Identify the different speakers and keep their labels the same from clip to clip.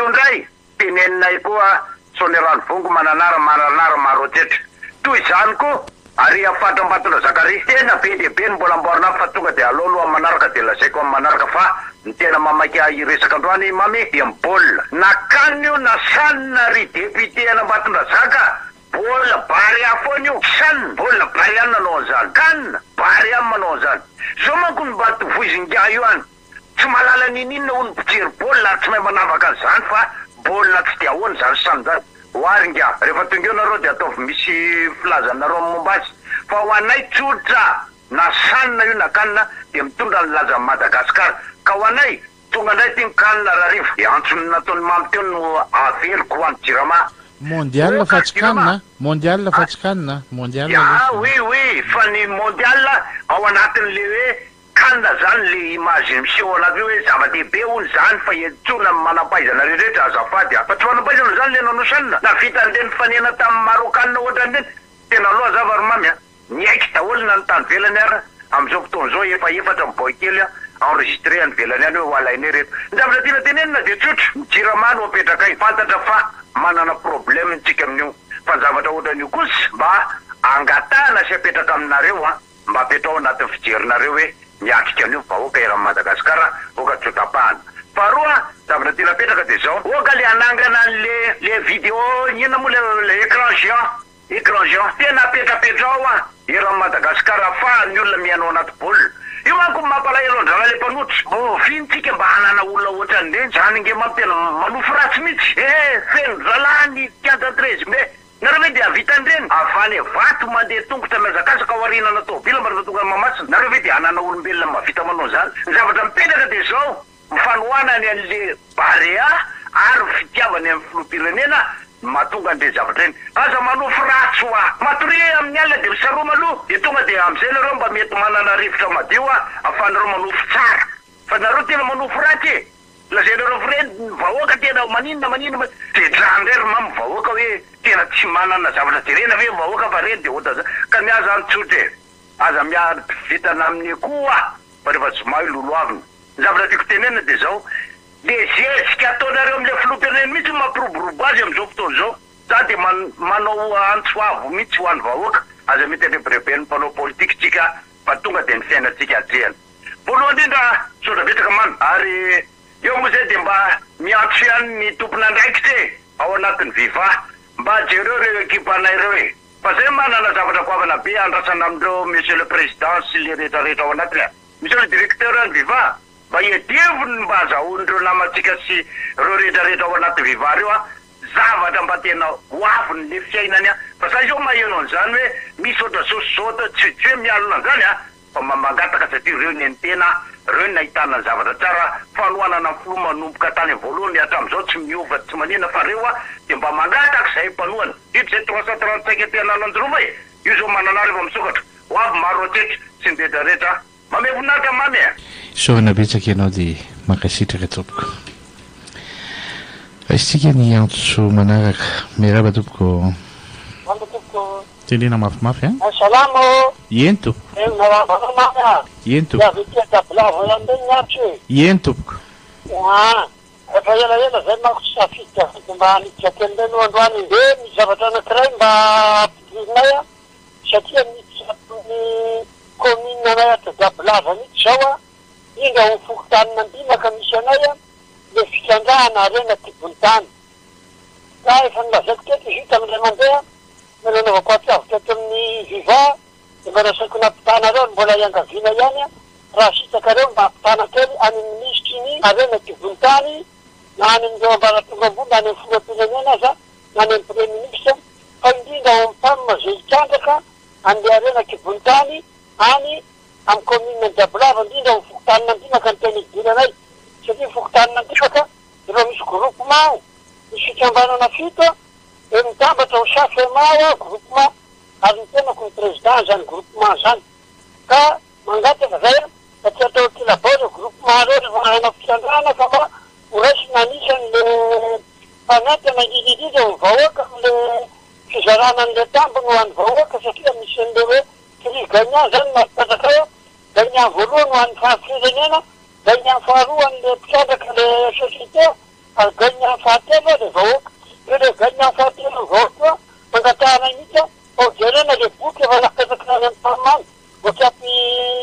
Speaker 1: Io indray teneninay koa Soanieranivongo Mananara Mananara Maroantsetra. Toy izany koa ary amin'ny faritra Ambatondrazaka ary. Tena be dia be ny mbola amboarina any fa tonga dia aleo aloha amin'ny manaraka dia lazaiko amin'ny manaraka fa ny tena mamaika ahy hiresaka androany Mamy dia ny baolina. Na can io na san ry député an'Ambatondrazaka Baolina Barea foana io, Chan, baolina Barea no nanao an'izany, Can, Barea no manao an'izany. Zao manko no mba tovoizin'ingahy io any, tsy mahalala n'inon'inona hono mpijery baolina ary tsy mahay manavaka an'izany fa baolina tsy dia ahoana izany Chan izany. Ho ary ingahy, rehefa tonga eo nareo dia ataovy misy filazanareo amin'ny momba azy. Fa ho anay tsotra, na Chan io na Can dia mitondra ny lazan'i Madagascar. Ka ho anay, Tonga ndray ty ny can Rahariva. Dia antso nataon'i Mamy teo no averiko ho an'i Jirama.
Speaker 2: Mondial
Speaker 1: Oh
Speaker 2: fa
Speaker 1: ka
Speaker 2: tsy can
Speaker 1: Jirama
Speaker 2: a! Mondial fa
Speaker 1: a!
Speaker 2: tsy can a! Mondial
Speaker 1: Ya
Speaker 2: aloha.
Speaker 1: oui oui fa ny mondial ao anatin'le hoe can zany le image miseho ao anatin'io hoe zava-dehibe hono zany fa iantsoana ny manampahaizana rehetra azafady a! Fa tsy manampahaizana zany le nanao can na vita an'ireny nifanena tamin'ny Marokanina ohatran'ireny tena aloha zava ry Mamy a! Niaiky daholo na ny tany ivelany ara, amin'izao fotoana izao efa efatra ny boay kely enregistré any ivelany any hoe ho alainay ireto. Ny zavatra tiana tenenina dia tsotra, ny jirama no apetrakay, fantatra fa manana problème tsika amin'io, fa ny zavatra ohatran'io kosa mba angatahana sy apetraka aminareo an, mba apetraho anatin'ny fijerinareo hoe miatrika an'io ny vahoaka eran'i Madagasikara, oka tsy ho tapahana. Faharoa, zavatra tiana apetraka dia izao, oka le hanangana an'le le vidéo inona moa le le écran géant. Ecran géant tena apetrapetrao an eran'i Madagascar afahan'ny olona mihaino ao anaty baolina. Io manko ny mampalahelo an-dralahy le mpanotra. Mba oviana tsika mba hanana olona ohatran'ireny? Zany ange manko tena manofy ratsy mihitsy eh! Feno dralahy ny kianjan'i 13 mai. Nareo ve dia hahavita an'ireny? Avy any Ivato mandeha tongotra mihazakazaka ao aorianana tôbila mba rehefa tonga any Mahamasina. Nareo ve dia hanana olombelona mahavita manao an'izany? Ny zavatra mipetraka dia izao. Ny fanohanany an'le Barea ary ny fitiavany an'ny filoham-pirenena no mahatonga an'ireny zavatra ireny. Aza manofy ratsy hoa! Matoria amin'ny alina dia misaroma aloha dia tonga dia amin'izay nareo mba mety manana rivotra madio ahafahanareo manofy tsara. Fa nareo tena manofy ratsy e! Lazainareo f'ireny ny vahoaka tena maninona maninona ma. Jedrano indray ry mamy vahoaka hoe tena tsy manana zavatra jerena ve ny vahoaka fa reny dia ohatran'izany. Ka ny ahy zany tsotra e! Aza miady vintana amin'ny akoho fa rehefa zoma io lolohavina. Ny zavatra tiako tenenina dia izao, le zezika ataonareo amin'ilay filoham-pirenena mihitsy no mampiroborobo azy amin'izao fotoana izao. Za dia manao antso avo mihitsy ho an'ny vahoaka, aza mety andrebireben'ny mpanao politika tsika fa tonga dia ny fiainantsika atrehana. Voalohany indrindra, misaotra betsaka Mamy, ary eo moa zay dia mba miantso ihany ny tompon'andraikitra e, ao anatin'ny viva, mba jereo ireo ekipanay ireo e, fa zay manana zavatra goavana be andrasana amin'ireo Monsieur le Président sy le rehetra rehetra ao anatiny a. Monsieur le directeur ny viva, mba iadivo ny mba azahoan'ireo namantsika sy ireo rehetra rehetra ao anaty viva ireo a, zavatra mba tena ho aviny le fiainany a, fa za izao maheno an'izany hoe misy ohatra zao sy zao atao, tsy tsy hoe mialona an'izany a, fa mba mangataka satria ireo ny tena, ireo ny nahitana ny zavatra tsara, fanohanana ny filoha manomboka tany am voalohany hatramin'izao tsy miova tsy manina fa ireo a dia mba mangataka izay mpanohana, ito izay 335 aty Analanjirofo e, io zao mananara efa misokatra. Ho avy Maroantsetra sy ny rehetra rehetra a! Mamehy voninahitra Mamy a!
Speaker 2: Isaorana betsaka ianao dia mankasitraka tompoko. Raisintsika ny antso manaraka. Miarahaba tompoko ô.
Speaker 3: Miarahaba tompoko ô.
Speaker 2: Tenena mafimafy an.
Speaker 3: Salama ô.
Speaker 2: Eny tompoko.
Speaker 3: Eny miarahaba anao Mamy a.
Speaker 2: Eny tompoko.
Speaker 3: Dia avy ety Andabolava ihany indray ny antso e.
Speaker 2: Eny tompoko.
Speaker 3: Aa. Efa elaela zay manko tsy tafiditra mba haniditra kely indray aloha androany. Dia misy zavatra anankiray mba ampidirinay an. Satria miditra ato amin'ny commune anay ato Diabolava mihitsy izao an, indrindra ao amin'ny fokontanin'Andimaka misy anay an, ilay fitrandrahana harena an-kibon'ny tany. Ka efa nolazaiko teto izy io tamin'indray mandeha, no nanaovako atsy teto amin'ny Viva, dia mba nasaiko nampitanareo ary mbola iangaviana ihany an, raha sitrakareo mba ampitana kely any amin'ny minisitry ny harena an-kibon'ny tany, na any amin'ireo ambaratonga ambony, na any amin'ny filoham-pirenena aza, na any amin'ny praiminisitra, fa indrindra ao amin'ny PAM izay hitrandraka an'ilay harena an-kibon'ny tany any amin'ny kaominina Andiabolava, indrindra ao amin'ny fokontanin'Andimaka no tena idiranay, satria ny fokontanin'Andimaka efa misy groupement ao, misy fikambanana fito dia mitambatra ho SAFEMA ao groupement ary ny tenako no président an'izany groupement izany ka Mangataka zay fa tsy atao ankilabao reo groupement reo refa hanao fitrandrahana fa mba ho raisina anisany le mpanentana indrindra indrindra ho vahoaka amle fizarana anle tambiny ho any vahoaka satria misy anle hoe prix gagnant zany no apetraka eo, gagnant voalohany ho an'ny firenena, gagnant faharoa ho anle mpitrandraka le société. Ary gagnant fahatelo le vahoaka. De le gagnant fahatelo ny vahoaka io fangatahana mihitsy fa ho jerena le boky efa napetraka any amin'ny tanimanga vao tsy ampy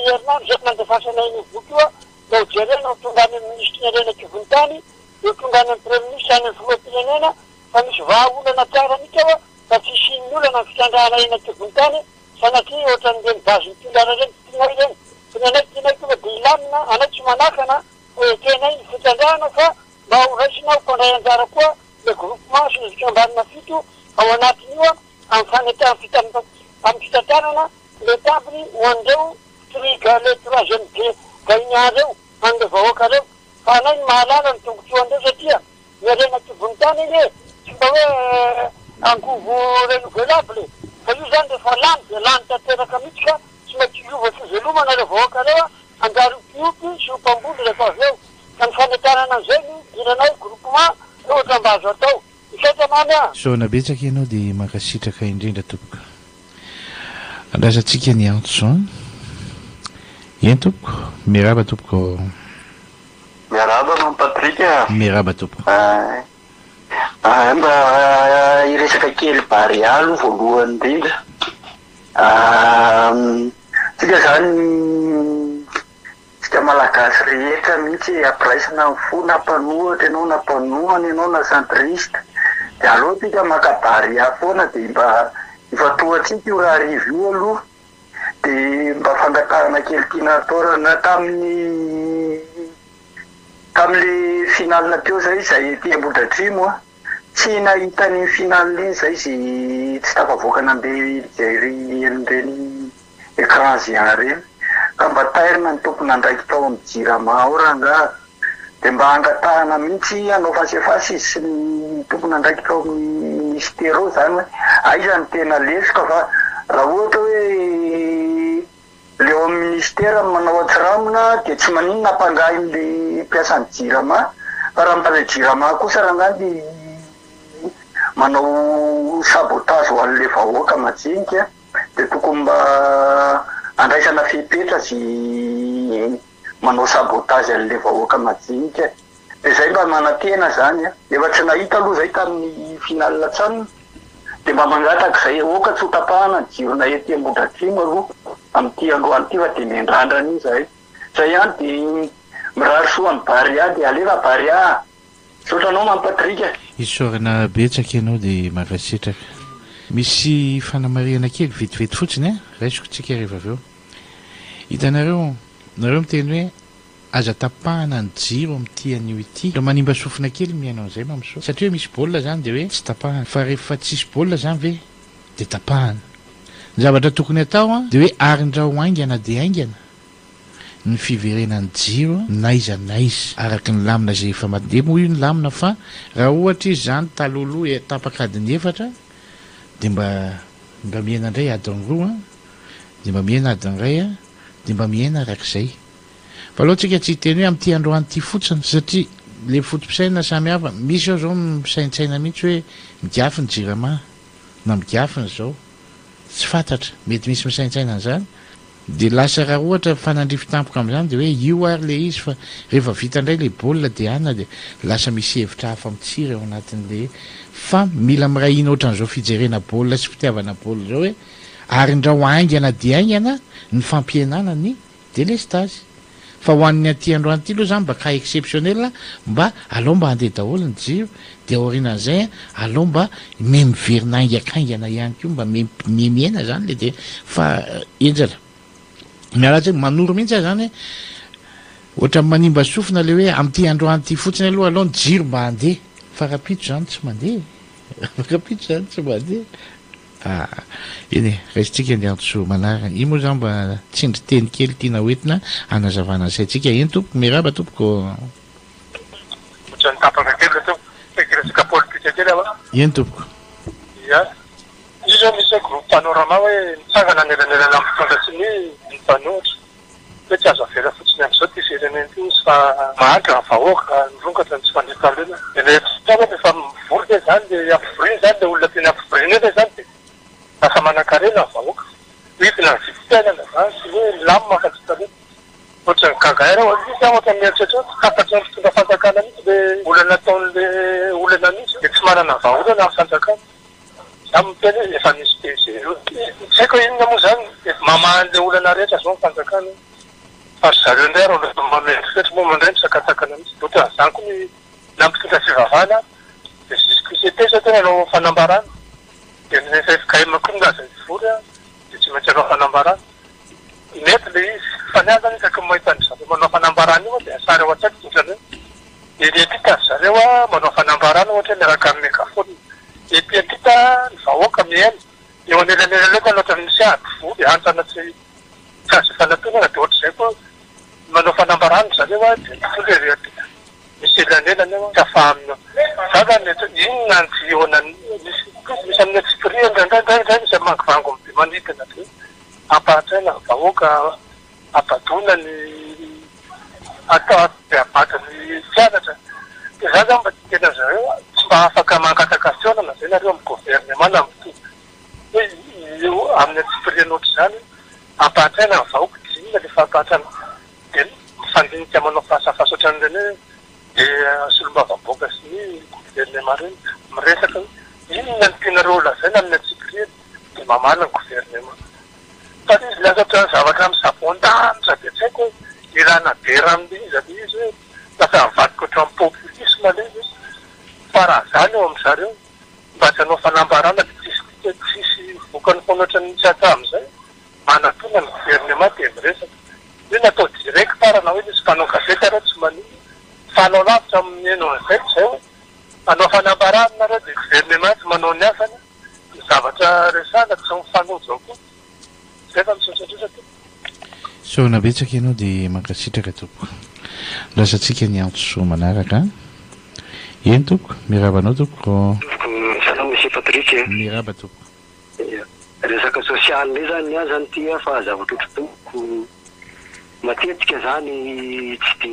Speaker 3: herinandro zay nandefasana iny boky io de ho jerena ho tonga any amin'ny minisitry ny harena an-kibon'ny tany de ho tonga any amin'ny praiminisitra any amin'ny filoham-pirenena fa misy vahaolana tsara mihitsy ao fa tsy hisian'ny olana ny fitrandrahana harena an-kibon'ny tany sanatria ohatran'ireny base ny Toliara ireny tsy tianay ireny fa ny anay tianay tonga de hilamina anay tsy manakana fa ekenay ny fitrandrahana fa mba ho raisina ho mpandray anjara koa ilay groupement sy ny fikambanana fito ao anatin'io amin'ny amin'ny fitantanana ilay tambiny ho an'ireo triga le troisième gagnant ireo an'ireo vahoaka ireo fa anay ny mahalala ny tombotsoan'ireo satria ny harena an-kibon'ny tany anie tsy mba hoe angovo renouvelable fa io zany rehefa lany dia lany tanteraka mihitsy ka tsy maintsy hiova fivelomana ireo vahoaka ireo hanjary ho mpiompy sy ho mpamboly rehefa avy eo ka ny fametrahana an'izay no idiranay groupement ohatra mba azo atao. Misaotra Mamy a!
Speaker 2: Isaorana betsaka ianao dia mankasitraka indrindra tompoko. Andrasantsika ny antso an. Eny tompoko. Miarahaba tompoko.
Speaker 4: Miarahaba Mamy Patrick a.
Speaker 2: Miarahaba tompoko.
Speaker 4: Ah, mba hiresaka kely Barea aloha voalohany indrindra. Tsika zany Tsika Malagasy rehetra mihitsy e, ampiraisina ny fo na mpanohatra ianao na mpanohana ianao na centriste dia aleo tsika maka Barea foana dia mba ifantohantsika io rahariva io aloha dia mba fangatahana kely tiana atao raha na tamin'ny tamin'le finale teo zay izay ety Ambohidratrimo a, tsy nahita an'iny finale iny zay ze tsy tafavoaka nandeha nijery an'ireny Écran géant ireny ka mba tairina ny tompon'andraikitra ao amin'ny jirama ao rangaha dia mba angatahana mihitsy hanao face à face izy sy ny tompon'andraikitra ao amin'ny ministera ao izany hoe aiza no tena lesoka fa raha ohatra hoe le ao amin'ny ministera no manao atsirambina dia tsy maninona ampangahin'le mpiasan'ny jirama fa raha mba le jirama kosa rangaha ny manao sabotage ho an'le vahoaka majinika dia tokony mba andraisana fepetra sy manao sabotage an'ilay vahoaka majinika e. Dia zay mba manantena zany a. Efa tsy nahita aloha zay tamin'ny finale can dia mba mangataka izay aoka tsy ho tapahana ny jironay ety Ambohidratrimo aloha amin'ity androany ity fa dia miandrandra an'io zahay. Zay ihany dia mirary soa an'i Barea dia alefa Barea a! Misaotra anao Mamy Patrick a!
Speaker 2: Isaorana betsaka ianao dia mankasitraka. Misy fanamarihana kely vetivety fotsiny a, raisiko tsika rehefa avy eo. Hitanareo, nareo miteny hoe aza tapahana ny jiro amin'ity anio ity. Manimba sofina kely ny mihaino an'izay Mamisoa. Satria hoe misy baolina izany dia hoe tsy tapahana. Fa rehefa tsisy baolina izany ve dia tapahana. Ny zavatra tokony atao dia hoe arindrao haingana dia haingana. ny fiverenan'ny jiro n'aiza n'aiza araka ny lamina izay efa mandeha moa io ny lamina fa raha ohatra izy izany talohaloha e tapaka adiny efatra dia mba mba mihena indray adiny roa dia mba mihena adiny iray dia mba mihena arak'izay fa aleo tsika tsy hiteny hoe amin'ity androany ity fotsiny satria le foto-pisainana samy hafa misy ao izao misaintsaina mihitsy hoe migafy ny jirama na migafy ny izao tsy fantatra mety misy misaintsaina an'izany Dia lasa raha ohatra mifanandrify tampoka amin'izany dia hoe io ary ilay izy fa rehefa vita indray ilay baolina dia any dia lasa misy hevitra hafa mitsiry ao anatin'ilay fa mila miray hina ohatran'izao fijerena baolina sy fitiavana baolina izao hoe arindrao haingana dia haingana ny fampihenana ny delestazy. Fa ho an'ny aty androany ity aloha izany mba cas exceptionnel mba alao mba handeha daholo ny jiro dia aorianan'izay alao mba miha miverina haingankaingana ihany koa mba miha mihena izany le dia fa henjana. Miala tsiny, manoro mihitsy aho izany hoe ohatran'ny manimba sofina le hoe amin'ity androany ity fotsiny aloha alao ny jiro mba handeha fa rahampitso izany tsy mandeha e, rahampitso izany tsy mandeha. Ah, eny e, raisintsika ny antso manaraka. Iny moa izany mba tsindry teny kely tiana ho entina hanazavana ny saintsika. Eny tompoko, miarahaba tompoko.
Speaker 5: Ohatran'ny tapaka kely ilay teo. Saika hiresaka politika kely aho an.
Speaker 2: Eny tompoko.
Speaker 5: Ia. Io izao misy hoe groupe panorama hoe mitsangana anelanelana amin'ny mpitondra sy ny mpanohitra. Hoe tsy azo avela fotsiny amin'izao ity firenena ity hozy fa mahantra ny vahoaka, mirongatra ny tsy fandriampahalemana. Dia ilay fotoana rehefa mivory ve izany dia ampivoriana izany ilay olona tiany hampivoriana eo ve izany dia lasa manankarena ny vahoaka. Midina ny vidim-piainana izany sy hoe milamina fa tsy taloha. Ohatran'ny gaga ahy raha misy aho ohatran'ny mieritreritra hoe tsy takatry ny mpitondra fanjakana mihitsy le olana ataon'le olana mihitsy dia tsy manana vahaolana ny fanjakana. Za miteny hoe efa misy PG eo. Tsy haiko hoe inona moa zany, mamaha an'le olana rehetra zao ny fanjakana fa ry zareo indray ary olona mamendrofendro moa mandray misakatsakana mihitsy. Dia ohatran'izany koa ny na mpitondra fivavahana dia jusqu'ici teo tena nanao fanambarana dia ny ffkm koa milaza hivory dia tsy maintsy hanao fanambarana. Mety le izy, fa ny ahy zany isaky ny mahita an-dry zareo manao fanambarana io aho dia sary ao an-tsaiko dia ohatran'ny hoe ery ampita ry zareo manao fanambarana ohatra hoe miaraka amin'ny megaphone, ety ampita ny vahoaka mihaino, eo anelanelany eo zany ohatran'ny misy ady voly, hantsana tsy tsy azo ifanatonana dia ohatr'izay koa manao fanambarana ry zareo dia mitondra ery ampita, misy elanelana eo tsy afahan'ny, za zany mety hoe inona ny tsy hihaonan'ny, misy misy amin'ny antsipiriany indraindray indraindray misy amin'ny be manidina be. Ampahantraina ny vahoaka, abadoina ny atao dia abado ny mpianatra. Dia za zany mba te hiteny azy ireo, tsy mba afaka mangataka fihaonana ve nareo amin'ny gouvernement na amin'ny mpitondra hoe io amin'ny antsipiriany ohatr'izany ampahantraina ny vahoaka dia inona le fampahantrana dia mifandinika manao face à face ohatran'ireny hoe dia solombavambahoaka sy ny gouvernement ireny miresaka hoe inona no tianareo holazaina amin'ny antsipiriany. dia mamaly ny gouvernement. Fa izy lasa ohatran'ny zavatra misavoan-danitra dia tsy haiko hoe ilana dera amin'iza ilay izy hoe lasa mivadika ohatran'ny populisme ilay izy fa raha izany eo amin-dry zareo mba tsy hanao fanambarana dia tsisy dikany, tsisy vokany foana ohatran'ny nisy hatramin'izay, manatona ny gouvernement dia miresaka. Hoe natao direct ary na hoe nisy mpanao gazety ary tsy maninona fa alao lavitra amin'ny mihaino an'izay toy izay hoe hanao fanambarana nareo dia gouvernement tsy manao ny asany. Ny zavatra resahana tsy mifanojo akory. Zay fa misaotra indrindra tompoko.
Speaker 2: Isaorana betsaka ianao dia mankasitraka tompoko. Andrasantsika ny antso manaraka an. Eny tompoko, miarahaba anao tompoko.
Speaker 6: Tompoko, salama Monsieur Patrick e.
Speaker 2: Mirahaba tompoko.
Speaker 6: Ia, resaka sosialy indray zany ny ahy zany ity an, fa zavatra ohatry tompoko matetika zany tsy de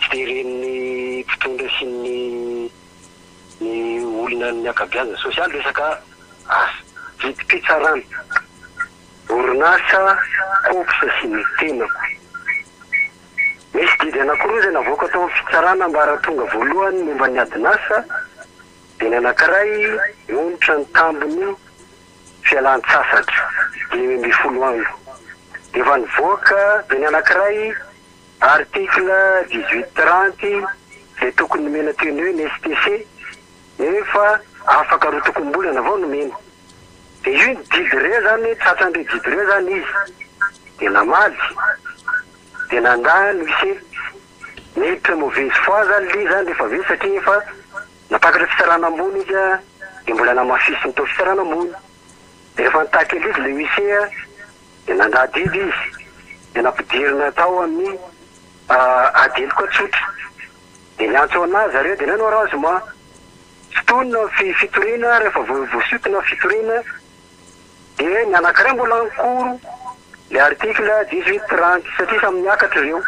Speaker 6: tsy de ren'ny mpitondra sy ny ny olona ny ankabeazany sosialy resaka asa, didim-pitsarana, orinasa, cops sy ny tenako. Misy didy anankiroa izay navoaka tao amin'ny fitsarana ambaratonga voalohany momba ny adin'asa dia ny anankiray onitra ny tambin'ny fialan-tsasatra 15 andro dia efa nivoaka dia ny anankiray Article 18 30 izay tokony nomena tenue ny STC nefa afaka roa tokom-bolana vao nomena. Dia io ny didy ireo zany tratran'ireo didy ireo zany izy dia namaly dia nandà ny huissier. Niditra mauvaise foi zany le izy zany rehefa avy eo satria efa nampakatra fitsarana ambony izy dia mbola namafisiny tao fitsarana ambony. Dia rehefa nitaky an'izy le huissier Dia nandà didy izy, dia nampidirina tao amin'ny ady heloka tsotra. Dia niantso anà zareo, dia nanao razoma. Sintonina ny fitoriana, rehefa voasintona ny fitoriana, dia ny anankiray mbola en cours, le article 18 30, satria samy niakatra ireo.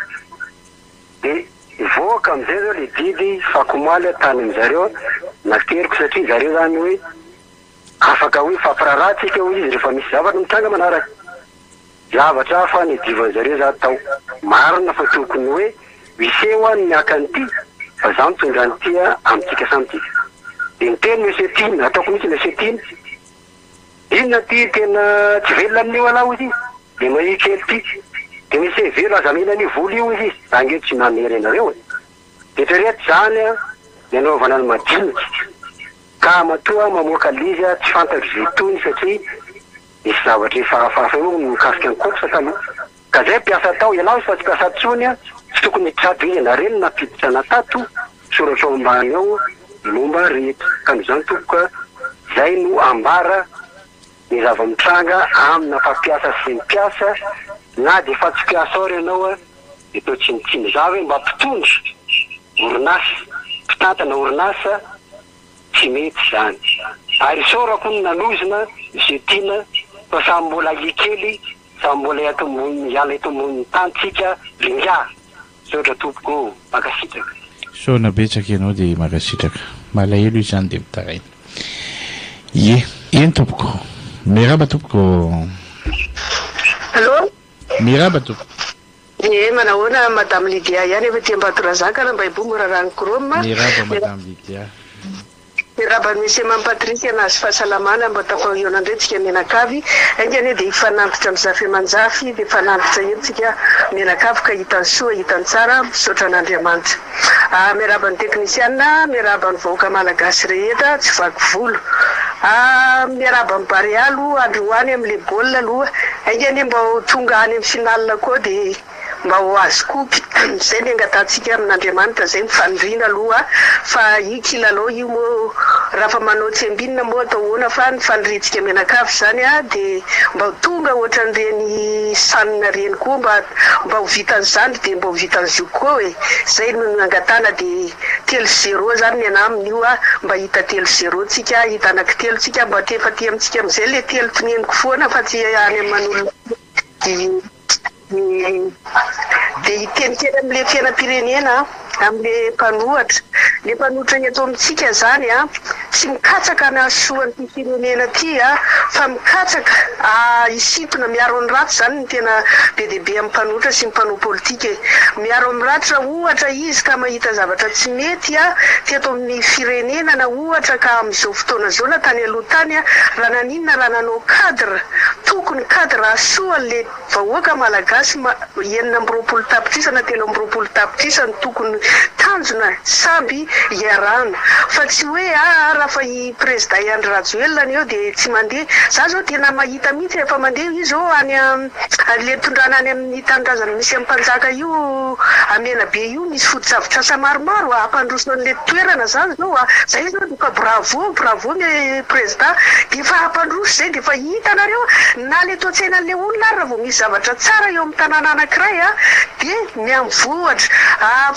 Speaker 6: Dia nivoaka amin'izay izao le didy fakomaly tany amin-jareo, nateriko satria zareo izany hoe Afaka hoe mifampiraharaha tsika hoy izy rehefa misy zavatra mitranga manaraka. Zavatra hafa niadivan zareo za tao. Marina fa tokony hoe miseho an ny haka an'ity fa za mitondra an'ity amintsika samy tsika. Dia niteny Monsieur Tiana, ataoko mihitsy Monsieur Tiana, inona ity tena tsy velona amin'io ialahy hoy izy, dia mahia kely ity. Dia Monsieur Velo aza mila an'io vola io hoy izy, za ange tsy mamery anareo e. Dia eritrereto izany ny anaovana ny madinika. Ka matoa mamoaka lizy aho tsy fantatro izay tohiny satria nisy zavatra efa hafahafa eo moa mikasika ny course taloha. Ka zay mpiasa tao, ialahy fa tsy mpiasa intsony an, tsy tokony hiditra izy na reny nampiditra ana tato, soratra ao ambany ao ny momba rehetra. Ka noho izany tompoko a, zay no ambara ny zava-mitranga amina mpampiasa sy ny mpiasa, na dia efa tsy mpiasa ao ary ianao a, dia toa tsinontsinona. Za ve mba mpitondra orinasa, mpitantana orinasa, Tsy mety izany. Ary isaorako ny nanozona Monsieur Tiana fa samy mbola ahi kely, samy mbola eto ambony hiala eto ambonin'ny tany tsika ry ingahy. Misaotra tompoko ô. Mankasitraka.
Speaker 2: Isaorana betsaka ianao dia mankasitraka. Malahelo izy izany dia mitaraina. Ie. Eny tompoko. Miarahaba tompoko.
Speaker 7: Allô?
Speaker 2: Miarahaba tompoko.
Speaker 7: Ie, manahoana Madame Lydia ihany avy aty Ambatorazaka, Rambaibo, Morarano Chrome.
Speaker 2: Miraba Madame Lydia.
Speaker 7: Miarahaba an'i Monsieur Mamy Patrick nahazo fahasalamana mba tafahoiona indray tsika mianakavy, ainga anie dia hifanantitra amin'ny zafy aman-jafy dia hifanantitra eto tsika mianakavy ka hita ny soa hita ny tsara, misaotra an'Andriamanitra. Ah miarahaba ny teknisiana, miarahaba ny vahoaka malagasy rehetra tsy vaky volo. Ah miarahaba ny Barea aloha androany amin'le baolina aloha, ainga anie mba ho tonga any amin'ny finale koa dia mba ho azo kopy, zay ny angatahantsika amin'Andriamanitra, zay ny faniriana aloha fa io kilalao io moa raha fa manao tsiambinina moa atao ahoana fa ny faniriantsika mianakavy zany dia mba ho tonga ohatran'ireny sanina ireny koa mba mba ho vitan'ny zandry dia mba ho vitan'ny zoky koa e! Zay no nangatahana dia telo zéro zany ny anah amin'io a! Mba hita telo zéro tsika, hita anaky telo tsika, mba efa aty amintsika amizay le telo teneniko foana fa tsy any aman'olona dia dia hiteny kely amle fiainam-pirenena aho. Amin'le mpanohatra. Le mpanohitra eto amintsika zany a, tsy mikatsaka ny hahasoa an'ity firenena ty a, fa mikatsaka hisintona, miaro ny ratsy zany ny tena be dia be amin'ny mpanohitra sy ny mpanao politika e. Miaro amin'ny ratsy raha ohatra izy ka mahita zavatra tsy mety a teto amin'ny firenena na ohatra ka amin'izao fotoana izao na tany aloha tany a, raha naninona raha nanao cadre, tokony cadre hahasoa an'le. Vahoaka Malagasy ma 26 tapitrisa na 23 tapitrisa no tokony tanjona samby iarahana fa tsy hoe aa raha fa i Prezida i Andry Rajoelina ny eo dia tsy mandeha za zao tena mahita mihitsy efa mandeha io zao any am le tondrana any amin'ny tanindrazana misy am mpanjaka io a Menabe io misy fotodrafitrasa maromaro a hampandroso anle toerana zany zao a zay zao dia efa bravo bravo ny Prezida dia efa hampandroso zay dia efa hitanareo Na le toe-tsainan'le olona ary raha vao misy zavatra tsara eo amin'ny tanàna anankiray a, dia mihamvohatra.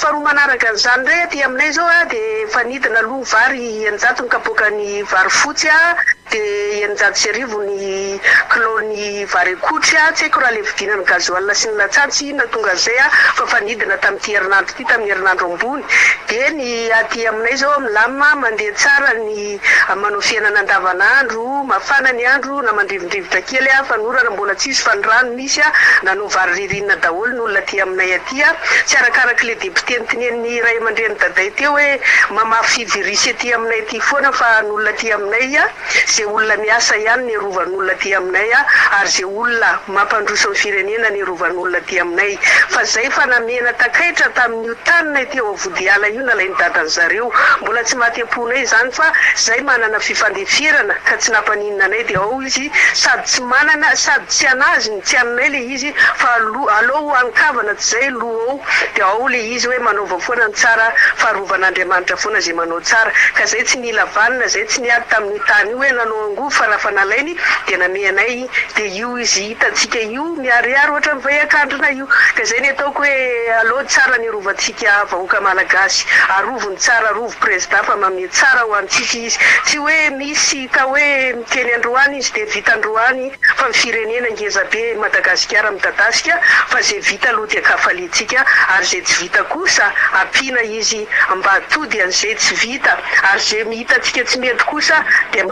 Speaker 7: Faharoa manaraka an'izany indray aty aminay izao a, dia efa nidina aloha vary 600 ny kapoakan'ny vary fotsy a, dia 1600 ny kilaon'ny vary akotry a, tsy haiko raha le fidinan'ny gasoil sy ny latsantsy inona tonga an'izay a, fa efa nidina tamin'ity herinandro ity, tamin'ny herinandro ambony. Dia ny aty aminay izao milamina, mandeha tsara ny manao fiainana andavanandro, mafana ny andro na mandrivondrivotra kely ah, fa ny orana mbola tsisy fa ny rano misy ah, nanao vary ririnina daholo ny olona aty aminay aty ah, tsy arakarak'le député notenenin'ny ray aman-dreny daday teo hoe mamafy virus aty aminay aty foana fa ny olona aty aminay ah, ze olona miasa ihany ny arovan'olona aty aminay ah, ary ze olona mampandroso ny firenena ny arovan'olona aty aminay fa zay fa namena takaitra tamin'io taninay teo Vodiala io nalain'i dadan'i zareo. Mbola tsy maty am-ponay izany fa zay manana fifandeferana ka tsy nampaninona anay dia ao izy sady tsy manana sady tsy anazy ny tsy anay le izy fa alou ho an-kavana tsy zay lo ao dia ao le izy hoe manaova foana ny tsara fa arovan'Andriamanitra foana zay manao tsara ka zay tsy nila vanona zay tsy niady tamin'io tany io hoe nanao angovo fa raha fa nalainy dia nameanay dia io izy hitantsika io miharihary ohatran'ny vay an-kandrina io Ka zay ny ataoko hoe aleo tsara ny arovantsika vahoaka malagasy, arovy ny tsara, arovy prezida fa manome tsara ho antsika izy, tsy hoe misy ka hoe miteny androany izy dia vita androany fa ny firenena ngeza be Madagasikara midadasika fa ze vita aloha dia ankafaliantsika ary ze tsy vita kosa ampiana izy mba atody an'ze tsy vita ary ze hitantsika tsy mety kosa dia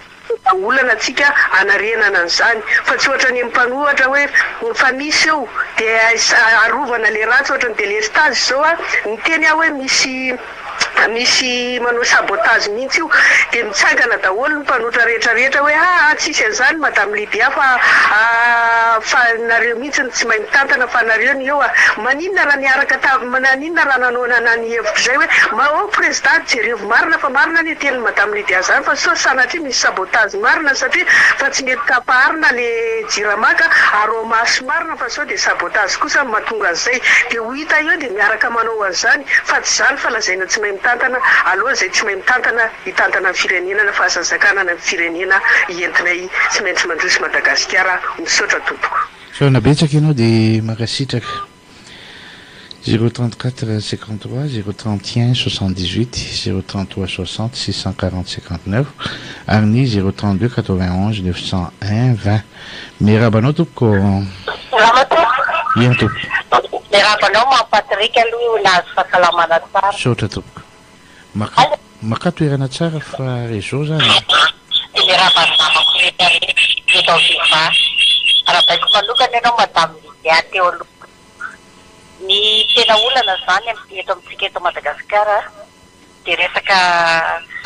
Speaker 7: Vahaolana tsika hanarenana an'izany fa tsy ohatran'ny mpanohatra hoe fa misy eo dia arovana le ratsy ohatran'ny delestazy izao a, niteny aho hoe misy misy manao sabotage mihitsy io dia mitsangana daholo ny mpanohitra rehetra rehetra hoe aa tsisy an'izany madame Lydia fa fa nareo mihitsy no tsy mahay mitantana fa nareo no eo a, maninona raha niaraka tam naninona raha nanao ny hevitro izay hoe ma oh prezida jerevo marina fa marina anie tenin'i madame Lydia zany fa sao sanatria misy sabotage marina satria fa tsy mety tapaharina le jirama ka arao maso marina fa sao dia sabotage kosa no mahatonga an'izay dia ho hita eo dia miaraka manao an'izany fa tsy zany fa lazaina tsy mahay mitantana aloha zay tsy mahay mitantana hitantana ny firenenana fa aza zakanana ny firenena entinay tsy maintsy mandroso Madagasikara misaotra tompoko.
Speaker 2: Fihaonana betsaka ianao dia mankasitraka. 034 53 031 78 033 60 640 59 ary ny 032 91 901 20. Miarahaba anao tompoko.
Speaker 8: Salama tompoko.
Speaker 2: Eny tompoko.
Speaker 8: Miarahaba anao Mamy Patrick aloha nahazo fahasalamana tsara.
Speaker 2: Misaotra tompoko. Maka maka toerana tsara fa réseau zany e.
Speaker 8: Dia miarahaba ny namako rehetra rehetra eto Viva. Arahabaiko manokana ianao Madame Lydia teo aloha. Ny tena olana izany eto amintsika eto Madagasikara dia resaka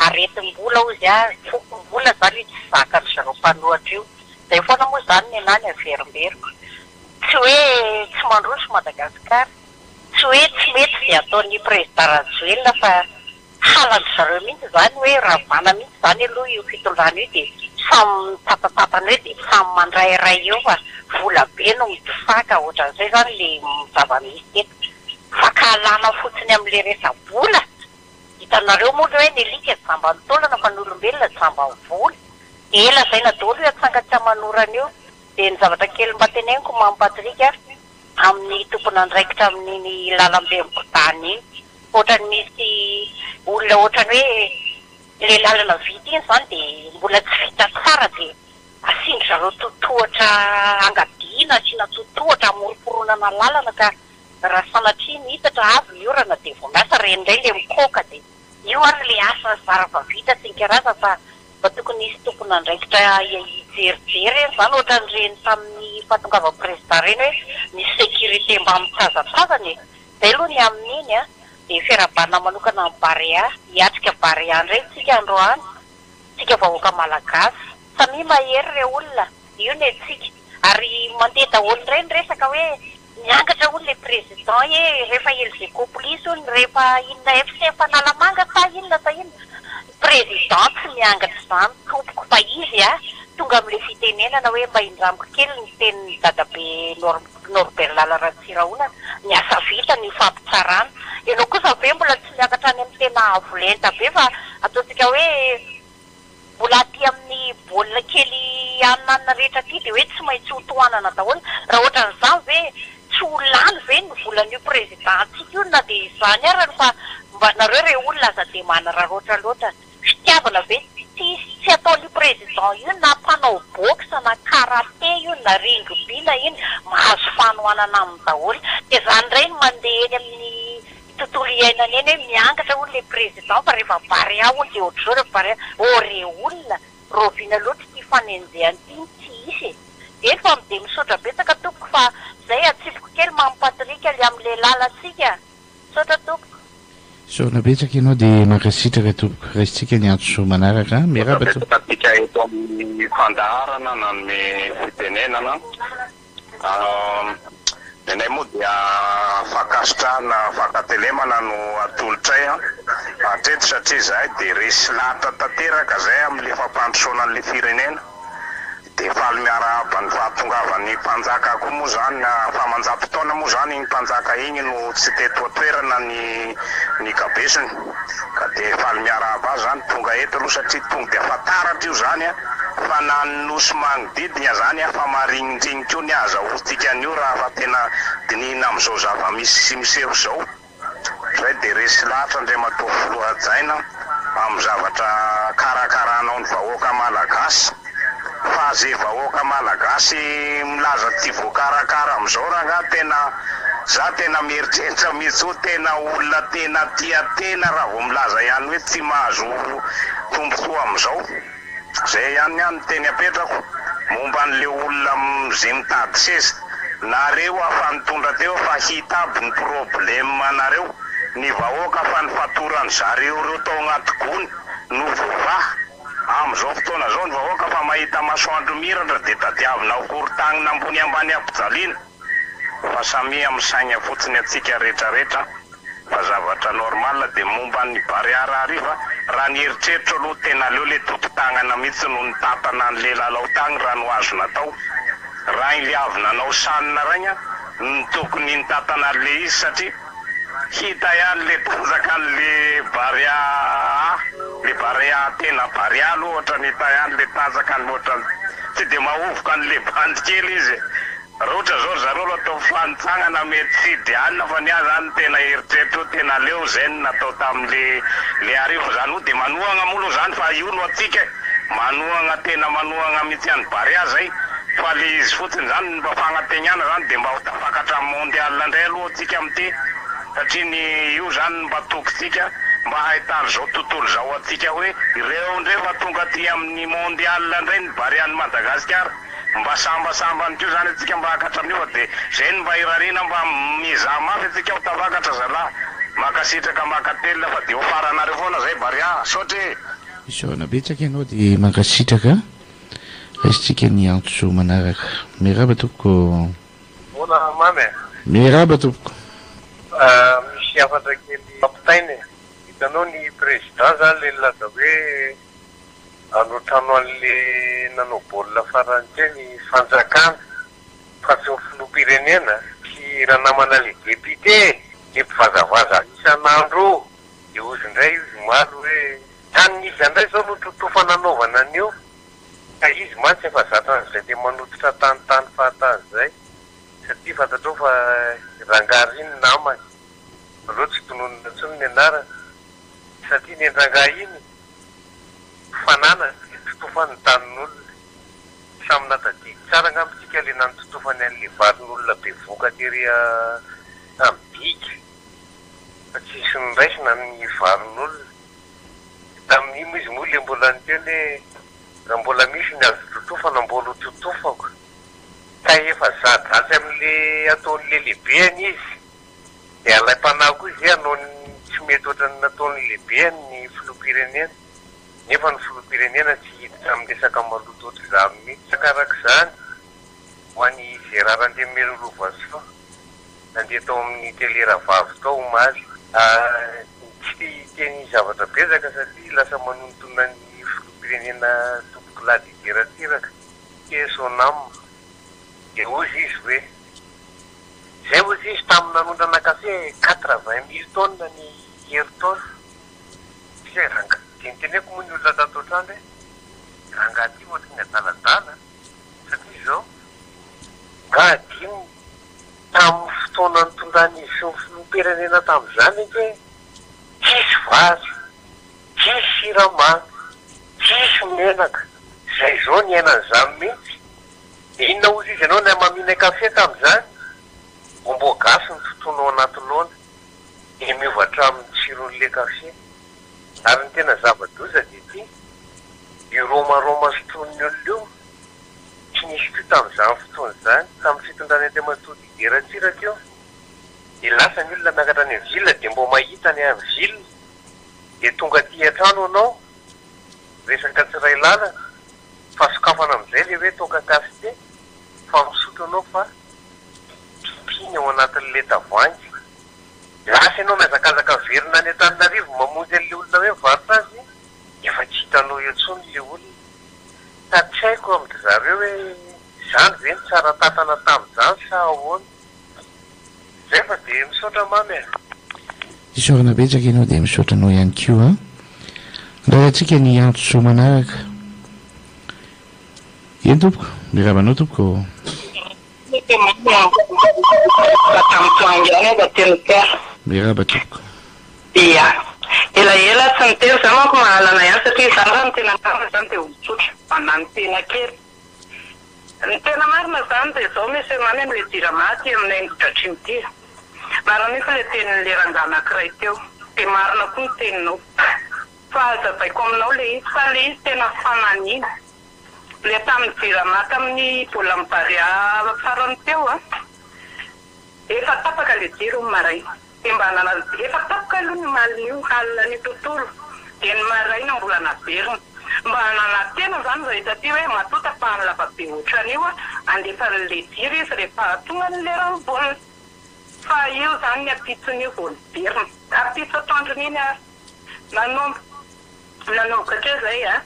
Speaker 8: aretim-bola hozy a, fokom-bola izany io tsy zakan-dry zareo mpanohatra io. Izay foana moa izany ny anah ny averimberiko. Tsy hoe tsy mandroso Madagasikara, tsy hoe tsy mety izay ataon'ny Prezida Rajoelina fa halan-dry zareo mihitsy izany hoe ravana mihitsy izany aloha io fitondrana io dia samy mitatatantana eo dia samy mandrairay eo fa vola be no mitifaka ohatran'izay izany le zava-misy teto. Fankahalana fotsiny amin'le resa-bola. Hitanareo moa le hoe ny alika jamban'ny taolana fa ny olombelona jamban'ny vola. Ela zaina daholo io atsanga tsy aman'orana io. Dia ny zavatra kely mba teneniko Mamy Patrick amin'ny tompon'andraikitra amin'iny lalambe migodàna iny. Ohatran'ny misy olona ohatran'ny hoe ilay lalana vita iny izany dia mbola tsy vita tsara dia asian-dry zareo totohatra angadiana, asiana totohatra hamoromporonana lalana ka raha sanatria mihitatra avy ny orana dia vao miasa ireny indray ilay mikoaka dia io ary ilay asa zara fa vita sy ny karazany fa mba tokony hisy tompon'andraikitra hijerijery eny izany ohatran'ireny tamin'ny fahatongavan'ny prezida ireny hoe misy sécurité mba mitazatazana e! Zay aloha ny amin'iny an! Dia fiarahabana manokana an'i Barea, hiatrika Barea indray tsika androany, tsika vahoaka Malagasy. Samia mahery re olona, io ny antsika. Ary mandeha daholo indray ny resaka hoe miangatra hono le président e, rehefa Elgeco police hono, rehefa inona FC Fanalamanga sa inona sa inona. Président tsy miangatra izany tompoko fa izy a, tonga amin'ilay fitenenana hoe mba indramiko kely ny tenin'i dadabe Norbert Lala Ratsirahonana, ny asa vita ny fampitsarana. Ianao kosa ve mbola tsy miakatra any amin'ny tena avo lenta be fa ataontsika hoe mbola aty amin'ny baolina kely anona anona rehetra aty dia hoe tsy maintsy ho tohanana daholo. Raha ohatran'izany ve tsy ho lany ve ny volan'io président-ntsika io na dia izany arany fa mba nareo re olona aza dia manararaotra loatra. Fitiavana ve tsy tsy ataon'io président io na mpanao boxe na karate io na rugby na ino mahazo fanohanana aminy daholo. Dia zany indray no mandeha eny amin'ny tontolo iainana eny hoe miangatra hono le président fa rehefa barea hono dia ohatr'izao rehefa barea. Oh re olona, rahoviana loatra ity fanenjehana ity no tsy hisy e. Eny fa dia misaotra betsaka tompoko fa zay atsipiko kely Mamy Patrick le amin'le lalantsika. Misaotra tompoko.
Speaker 2: Isaorana betsaka ianao dia mankasitraka tompoko. Raisintsika ny antso manaraka a. Miarahaba
Speaker 1: tompoko. Betsaka antsika eto amin'ny fandaharana nanome fitenenana. Ny anay moa dia fankasitrahana fankatelemana no atolotray hatreto satria izahay dia resy lahatra tanteraka izay amin'ilay fampandrosoana an'ilay firenena. Dia faly miarahaba ny fahatongavan'ny mpanjaka koa moa izany, fa aman-jato taona moa izany iny mpanjaka iny no tsy teto an-toerana ny ny kabesiny, ka dia faly miarahaba azy izany tonga eto aloha satria tonga dia efa taratra io izany fa na ny nosy magnodidina izany efa marinindriny koa ny ahazahoantsika an'io raha fa tena dinihina amin'izao zava-misy sy miseho izao. Zay dia resy lahatra Andriamatoa Filoha hajaina amin'ny zavatra karakaranao ny vahoaka Malagasy fa ze vahoaka Malagasy milaza tsy voakarakara amin'izao rangaha tena za tena mieritreritra mihitsy hoe tena olona tena tia tena raha vao milaza ihany hoe tsy mahazo tombotsoa amin'izao. Zay ihany ny ahy ny teny apetrako momba anle olona ze mitady seza. Nareo afa nitondra teo fa hita aby ny problème nareo. Ny vahoaka fa ny fatoran zareo reo tao agnaty gony no voavaha. Amzao fotoana zao ny vahoaka fa mahita masoandro miratra de tadiavina ho korotagnina ambony ambany ampijaliana. Fa samia misaigna fotsiny atsika retraretra fa zavatra normal de momba ny Barea rahariva raha ny eritreritro aloha tena aleo le toton-tagnana mihitsy no nitantana anle lalao tagny raha no azo natao raha iny le avy nanao sanina raigna no tokony nitantana anle izy satria hita ihany le tanjaka anle Barea A le Barea tena Barea aloha ohatrany hita ihany le tanjaka ny ohatrany tsy de mahovoka anle bandy kely izy Raha ohatra zao ry zareo no atao fifanitsangana mety tsy de anona fa ny ahy zany tena eritreritro hoe tena aleo zay no natao tamin'le le hariva zany hoe de manohagna moa aloha zany fa io no antsika e, manohagna tena manohagna mihitsy an'i Barea zay fa le izy fotsiny zany ny mba fagnategnana zany de mba ho tafakatra am mondial ndray aloha antsika amty satria ny io zany no mba tokintsika mba hahitan'izao tontolo zao antsika hoe ireo ndray fa tonga aty amin'ny mondial ndray ny Barean'i Madagasikara. Mba sambasambany koa zany atsika mba hakatra amin'io fa de zay no mba irariana mba miezaha mafy atsika ho tafakatra zalah. Mankasitraka mankatelina fa de ho faranareo foana zay Barea. Saotra e!
Speaker 2: Isaorana betsaka ianao dia mankasitraka. Raisintsika ny antso manaraka. Miarahaba tompoko.
Speaker 5: Ahoana Mamy e?
Speaker 2: Miarahaba tompoko.
Speaker 5: Misy hafatra kely ampitaina e. Hitanao ny président zany le nilaza hoe hanao trano an'le nanao baolina farany teo ny fanjakana fa tsy ny filoham-pirenena sy ranamana le député e, le mpivazavaza isan'andro io. De hozy indray izy omaly hoe tanin'iza indray zao no totofana anaovana an'io ka izy mantsy efa zatra an'izay le manototra tany tany fahatany zay satria fantatrao fa rangahy ry ny namany aleo tsy tononina intsony ny anarany satria ny an-drangahy iny fananany de totofany ny tanin'olona samy natadidy tsara angamba tsika le nanototofany an'le varin'olona bevoka tery am digue fa tsisy noraisina ny varin'olona. Tamin'iny moa izy moa le mbola niteny hoe raha mbola misy ny azo totofana mbola ho totofako. Ka efa za-dratsy amin'le ataon'le lehibeny izy de alaim-panahy koa izy hoe hanao ny tsy mety ohatran'ny nataon'ny lehibeny ny filoham-pirenena nefa ny filoham-pirenena tsy hiditra amin'ny resaka maloto ohatr'izany mihitsy. Arakarak'izany ho an'i Gérard Andriamiarirovasoa. Nandeha tao amin'ny télé rahavavy tao omaly. Tsy te hiteny zavatra betsaka satria lasa manonontonona ny filoham-pirenena Tompokolahy Didier Ratsiraka, paix son âme. Dia hozy izy hoe, izay hozy izy tamin'ny nanondrana kafe 80 mille tonnes ny herintaona. Dia rangahy, dia niteneniko moa ny olona tato an-trano hoe, rangahy ity ohatry ny adaladala satria izao, nga adinony Tamin'ny fotoana nitondran'izy sy ny filoham-pirenena tamin'izany ange, tsisy vary, tsisy siramamy, tsisy menaka, izay izao niainana izany mihitsy. Dia inona hozy izy ianao namamiana kafe tamin'izany? Bonbon gasy no totoina ao anaty laona, dia miova hatramin'ny tsiron'ilay kafe. Ary ny tena zava-doza dia ity, io romaroma sotroin'ny olona io, Tsy nisy koa tamin'izany fotoana izany, tamin'ny fitondran'i Andriamatoa Didier Ratsiraka io, dia lasa ny olona miakatra any amin'ny ville dia mbô mahita any amin'ny ville, dia tonga aty an-trano ianao, resaka tsy iray lalana, fa sokafana amin'izay ilay hoe toaka kaste, fa misotro ianao fa pipi ny ao anatin'ilay tavoahangy. Lasa ianao mihazakazaka miverina any Antananarivo mamonjy an'ilay olona hoe mivarotra azy, efa tsy hitanao intsony ilay olona. Ka tsy haiko amin-dry zareo hoe izany ve no tsara tantana tamin'izany sa ahoana? Zay fa dia misaotra Mamy a!
Speaker 2: Isaorana betsaka ianao dia misaotra anao ihany koa an! Andray antsika ny antso manaraka. Eny tompoko, miarahaba anao tompoko ô! Miarahaba tompoko.
Speaker 9: Ia. Elaela tsy niteny, za manko mahalana ihany satria za raha ny tena marina zany dia olon-tsotra, mananotena kely. Ny tena marina zany dia zao Monsieur Mamy amin'ilay jirama aty aminay Ambohidratrimo ity. Marina mihitsy ilay tenin'ilay rangahy anankiray teo. Dia marina koa ny teninao. Fa hazavaiko aminao ilay izy fa ilay izy tena fananiana. Ilay tamin'ny jirama tamin'ny baolina amin'ny Barea farany teo an. Efa tapaka ilay jiro ny maraina. Dia mba nanana, efa tapaka aloha ny omalin'io, alina tontolo, dia ny maraina mbola naverina. Mba nanantena izany izahay taty hoe matoa tapahany lavabe ohatran'io, handefa an'ilay jiro izy rehefa tonga ny leran'ny baolina. Fa io izany ny ampitson'io vao niverina. Ampitso atoandron'iny ary. Nanomboka, nanomboka teo izay an,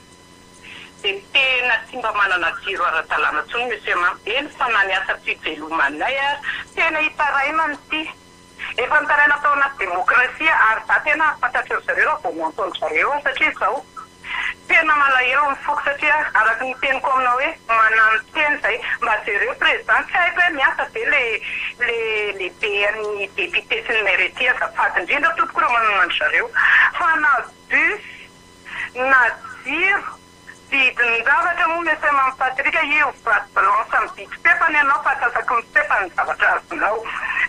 Speaker 9: dia tena tsy mba manana jiro ara-dalàna intsony Monsieur Mamy. Eny fa na ny asam-pivelomanay ary, tena itarainana ity. Efa nitaraina tao anaty demokrasia ary za tena fantatry ry zareo raha vao miantso an-dry zareo aho satria izao tena malahelo ny foko satria araka ny teniko aminao hoe manano-tena izay mba jereo président tsy haiko hoe miasa ve le le lehibe an'ny député sy ny maire ety azafady indrindra tompoko raha manana an-dry zareo fa na bus na jiro Vidin-javatra moa Monsieur Mamy Patrick io boite blanche mividy pepany ianao fa antsasaky ny pepany ny zavatra azonao.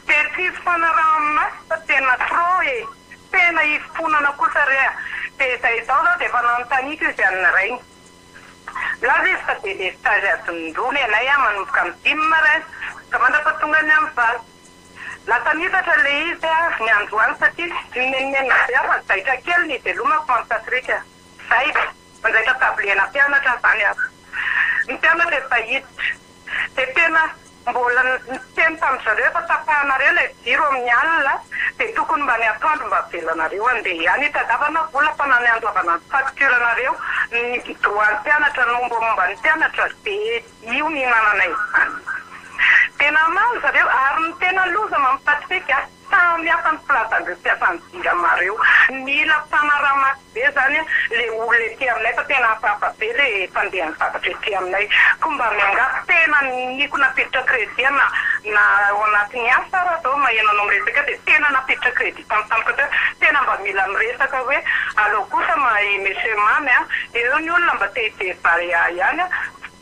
Speaker 9: Dia tsisy fanaraha-maso fa tena trop e! Tena ifonana kosa re a! Dia izay izao zao dia efa nanontaniako izy an'ny rainy. Milaza izy fa délestage adiny roa ny anay manomboka amin'ny dimy maraina ka mandra-pahatongany amin'ny valo. Lasa niitatra ilay izy ny androany satria nimenomenona be aho fa zaitra kely ny hivelomako Mamy Patrick a! Zaitra! Manjaitra tablier-na mpianatra izany aho. Ny mpianatra efa hiditra. Dia tena mbola niteny tamin-dry zareo efa tapahanareo ilay jiro amin'ny alina dia tokony mba ny atoandro mba avelanareo handeha ihany hitadiavana vola fa na ny handoavana ny facture-nareo, ny droit-n'ny mpianatra, ny mombamomba ny mpianatra dia io nihinanana izany. Dia namaly zareo ary ny tena loza Mamy Patrick a! Samy hafa ny filazan'ireo mpiasan'ny Jirama ireo. Mila mpanara-maso be zany le olona ety aminay fa tena hafahafa be le fandehan'ny zavatra ety aminay. Koa mba miangavy tena niko nampiditra crédit na na ao anatin'ny asa ara zao maheno anao miresaka eo dia tena nampiditra crédit tampotampoka teo tena mba mila miresaka hoe aleo kosa ma i monsieur Mamy a eo ny olona mba te hijery Barea ihany a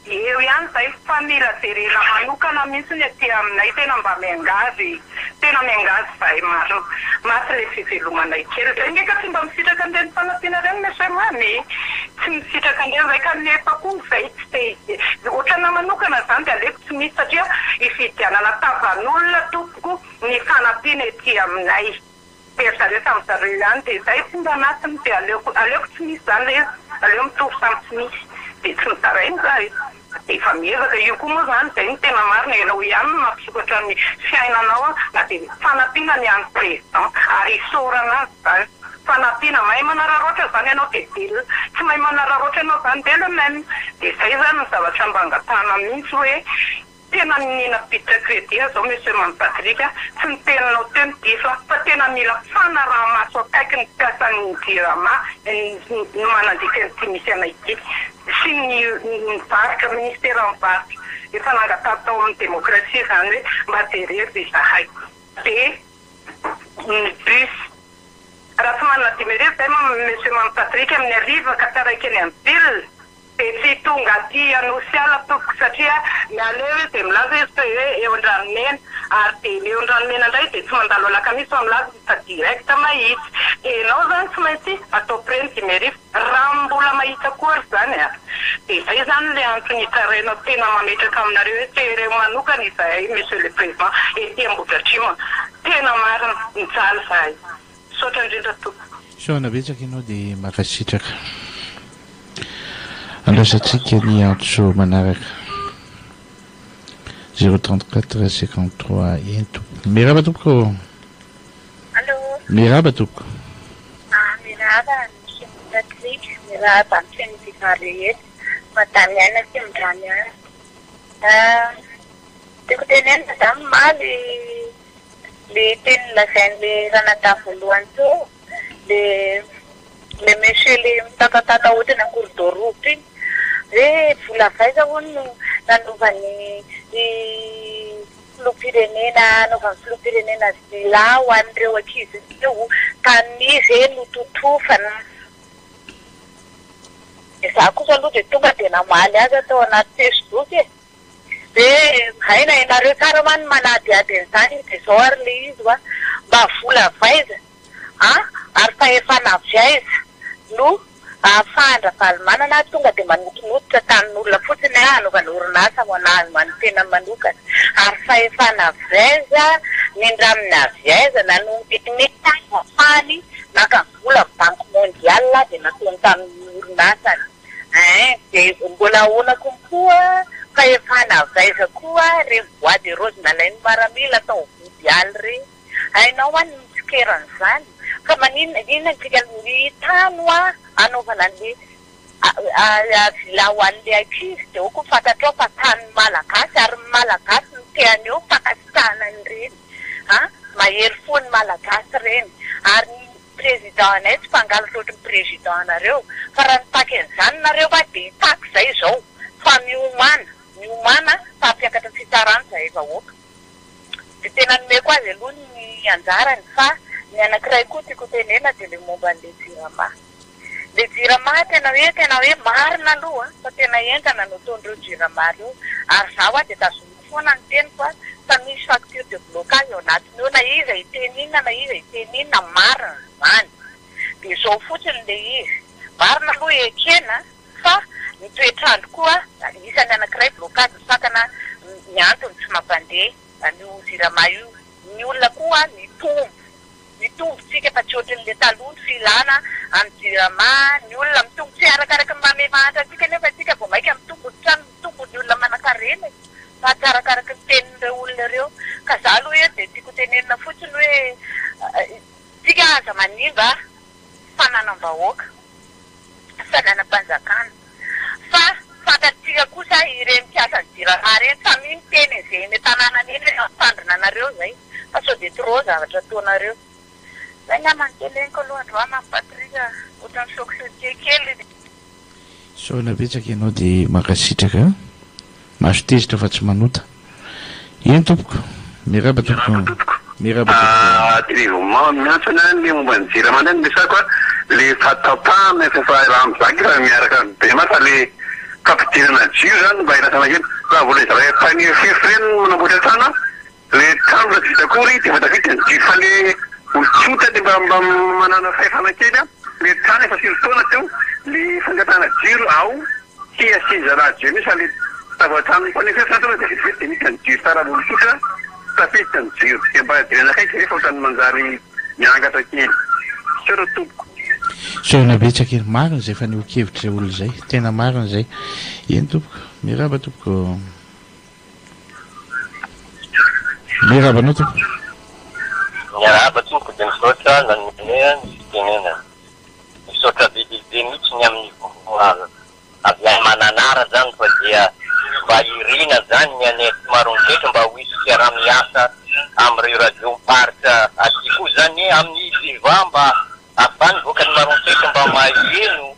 Speaker 9: Eo ihany izay fa mila jerena manokana mihitsy ny aty aminay tena mba miangavy e! Tena miangavy izahay marina. Maty ilay fivelomanay kely izay nge ka tsy mba misitraka an'ireny fanampiana ireny Monsieur Mamy e! Tsy misitraka an'ireny izahay kanefa koa izay tsy te hijery ohatrana manokana izany dia aleoko tsy misy satria hividianana tavan'olona tompoko ny fanampiana ety aminay. Dia ry zareo samy zareo ihany dia izay tsy mba anatiny dia aleoko aleoko tsy misy izany ilay izy aleo mitovy samy tsy misy dia tsy mitaraina za e! Dia efa miezaka io koa moa izany izay no tena marina ianao ihany no mampisokatra ny fiainanao na dia fanampiana ny an'ny président ary isaorana azy izany fanampiana mahay manararaotra izany ianao dia velona tsy mahay manararaotra ianao izany dia le même dia izay izany ny zavatra mba angatahana mihitsy hoe Tena niniana ampiditra crédit aho zao Monsieur Mamy Patrick a, tsy ny teninao teo no diso a, fa tena mila fanarahamaso akaiky ny mpiasan'ny jirama ny manandrify an'ity misy anay ity sy ny ny varotra, ministeran'ny varotra, efa nangatahako tao amin'ny demokrasia izany hoe mba jerevo izahay dia ny bus raha tsy manana 15 zay Monsieur Mamy Patrick amin'ny hariva ka taraiky eny amin'ny ville. Dia tsy tonga aty Anosiala tompoko satria miala eo izy dia milaza izy fa hoe eo Andranomena ary dia eo Andranomena indray dia tsy mandalo Alakamisy fa milaza izy fa direct Mahitsy. Dia ianao izany tsy maintsy atao près ny 15 raha mbola mahitsy akory izany a! Dia izay izany ilay antony itarainao tena mametraka aminareo hoe tereo manokana izahay Monsieur le Président ety Ambohidratrimo a! Tena marina, mijaly izahay. Misaotra indrindra tompoko.
Speaker 2: Fihaonana betsaka ianao dia mankasitraka. Andrasantsika ny antso manaraka. 034 53 eny tompoko. Miraba tompoko ô.
Speaker 10: Allô.
Speaker 2: Miraba tompoko.
Speaker 10: Ah, miraba Monsieur Patrick, miraba ny feno vivant rehetra, Madame Aina sy Mindrany Aina. Ah, tiako tenenina zany omaly Le teny nolazainy le ranadahy voalohany teo, le le monsieur le mitatatata ohatrany angorodorobotra iny, hoe vola avy aiza hono no nanaovan'ny i filoham-pirenena nanaovan'ny filoham-pirenena villa ho an'ireo ankizy ireo, tanin'iza e no totofana. Dia za kosa aloha dia tonga dia namaly azy aho tao anaty facebook e. Dia haina ianareo tsara hoa ny manadihady an'izany dia izao ary ilay izy hoa, mba vola avy aiza an, ary fahefana avy aiza no ahafahan-dRavalomanana tonga dia manotonototra tanin'olona fotsiny an, hanaovana orinasa ho an'azy ho an'ny tenany manokana, ary fahefana avy aiza, nindraminy avy aiza, na nomeny ahafahany naka vola amin'ny banque mondiale dia nataony tamin'ny orinasany. Ein, dia mbola ahoana konkoa fahefana avy aiza koa ireny bois de rose nalain'ny maramila tao Vodialy ireny? Hainao hoa ny mitsikera an'izany? Fa maninona, inona ny dikany, ny tany hoa anaovana an'le villa ho an'le ankizy dia ao koa fantatrao fa tanin'ny malagasy ary ny malagasy no te haneho fankasitrahana an'ireny an, mahery fo ny malagasy ireny ary ny Président anay tsy mpangalatra ohatry ny président anareo fa raha nitaky an'izany nareo va dia hitaky zay zao fa miomàna miomàna fa hampiakatra fitsarana zahay vahoaka dia tena nomeko azy aloha ny anjarany fa ny anakiray koa tiako hotenena dia le momba an'le jirama le jirama tena hoe tena hoe marina aloha fa tena entana no ataon'ireo jirama reo ary za hoa dia tazomiko foana ny teniko a, fa misy facture de blocage ao anatiny eo na iza hiteny inona na iza hiteny inona marina izany, dia izao fotsiny ilay izy, marina aloha ekena fa ny toetr'andro. Ny antony tsy mampandeha an'io jirama io. Ny olona koa mitombo. Mitombo tsika fa tsy ohatrin'le taloha ny filana any jirama, ny olona mitombo tsy arakaraky ny maha mahantra antsika nefa tsika vao maika mitombo ny trano, mitombo ny olona manankarena e! Fa tsy arakaraky ny tenin'ireo olona ireo. Ka za aloha eto dia tiako hotenenina fotsiny hoe tsika aza manimba fananam-bahoaka. fananam-panjakana. Fa fantatsika kosa ireny mpiasan'ny jirama ireny, samia miteny an'izay eny an-tanànany eny hoe mampitandrina anareo izay fa sao dia trop zavatra ataonareo. Zay angamba no teneniko aloha androany Mamy Patrick a! Ohatran'ny choc choqué kely.
Speaker 2: Isaorana betsaka ianao dia mankasitraka a! Maso tezitra fa tsy manota. Eny tompoko. Miarahaba tompoko.
Speaker 1: Miarahaba tompoko.
Speaker 2: Miarahaba tompoko.
Speaker 1: Tirivo Mamy miantsona ny momba ny jirama ndray no resako a, le fahatapahana efa efa raha mizaky efa miaraka bema fa le fampidirana jiro zany mba irasana kely, raha vao le zavatra efa nirefefy reny no manamboatra trano a, le trano mbola tsy vita akory de efa tafiditra ny jiro fa le olon-tsotra le mba mba manana fahefana kely a, le trano efa firy taona teo le fangatahana jiro ao Tsy asian zalahy jiro mihitsy fa le tavoatrano mifanefefy zany tonga de vetivety de miditra ny jiro tsara olon-tsotra tafiditra ny jiro de mba jerena akaiky ve fa ohatran'ny manjary miangatra kely. Misaotra tompoko.
Speaker 2: Isaorana betsaka e! Marina izay fanehoan-kevitr'izay olona izay. Tena marina izay. Eny tompoko. Miarahaba tompoko. Miarahaba anao tompoko.
Speaker 11: Miarahaba tompoko dia misaotra nanome ny fitenenana. Misaotra be dia be mihitsy ny amin'ny vaovao avy any Mananara zany fa dia mba irina zany ny any aty Maroantsetra mba ho hisy fiaraha-miasa amin'ireo radio mparitra aty koa zany amin'ny Viva mba ahafahan'ny vahoakan'i Maroantsetra mba maheno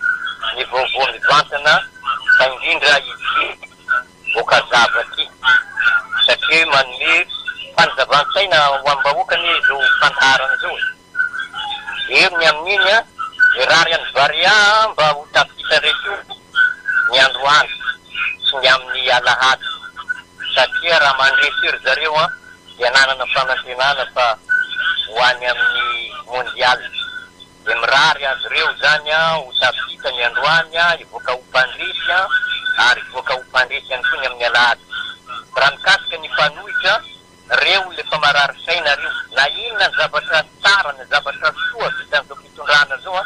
Speaker 11: ny vaovao mivantana fa indrindra ity Bokazava ity satria manome fanizavan-tsaina ho am-bahoaka anie izao fandaharana izao e. Hery ny amin'iny an! Mirary an'i Barea mba ho tafita indray koa ny androany sy ny amin'ny alahady satria raha mandresy ry zareo an dia nanana fanantenana fa ho any amin'ny mondial dia mirary azy ireo izany an ho tafita ny androany an hivoaka ho mpandresy an ary hivoaka ho mpandresy ihany koa ny amin'ny alahady raha mikasika ny mpanohitra Reo le fa marary saina reo, na inona ny zavatra tsara na zavatra soa vitan'izao fitondrana zao a,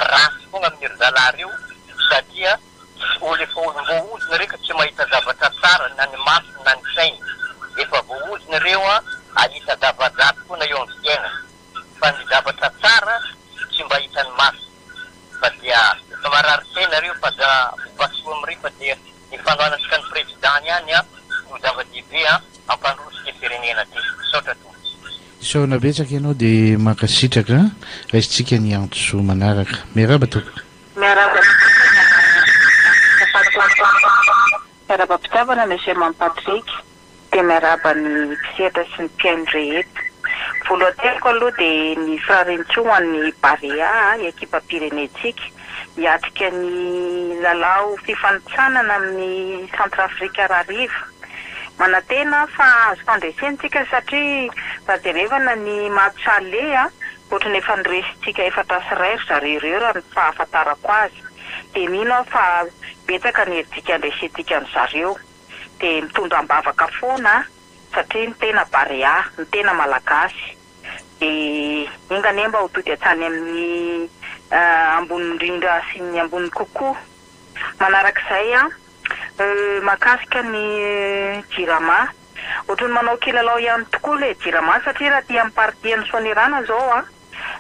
Speaker 11: ratsy fogna amin'ny ry zalahy reo satria olo efa olom-boahozona reo ka tsy mahita zavatra tsara na ny masony na ny sainy, efa voahozona reo a, ahita zava-dratsy foana eo amin'ny fiainana fa ny zavatra tsara tsy mba hitan'ny maso fa dia efa marary saina reo fa za vakisoa amreo fa dia ny fanohanantsika ny président ihany a no zava-dehibe a. Hampandroso ity firenena ity. Misaotra tompoko.
Speaker 2: Isaorana betsaka ianao dia mankasitraka a! Raisintsika ny antso manaraka. Miarahaba tompoko.
Speaker 9: Miarahaba Miarahaba mpitiavana Monsieur Mamy Patrick dia miarahaba ny mpisehatra sy ny mpihaino rehetra. Voalohan-teniko aloha dia ny firariantsoa ho an'ny Barea, ekipam-pirenentsika, hiatrika ny lalao fifanintsanana amin'i Centrafrique rahariva. Manantena aho fa hahazo fandresena isika satria raha jerevana ny match aller, ohatran'ny efa noresintsika 4 sy 1 ry zareo ireo raha ny fahafantarako azy. Dia mino aho fa betsaka ny herijika handresentsika an-dry zareo. Dia mitondra am-bavaka foana aho. Satria ny tena Barea, ny tena Malagasy dia enga anie mba ho tody hatrany amin'ny ambony indrindra sy ny ambony kokoa. Manarak'izay, mahakasika ny Jirama, ohatran'ny manao kilalao ihany tokoa ilay Jirama satria raha aty amin'ny partie an'i Soanierana izao an,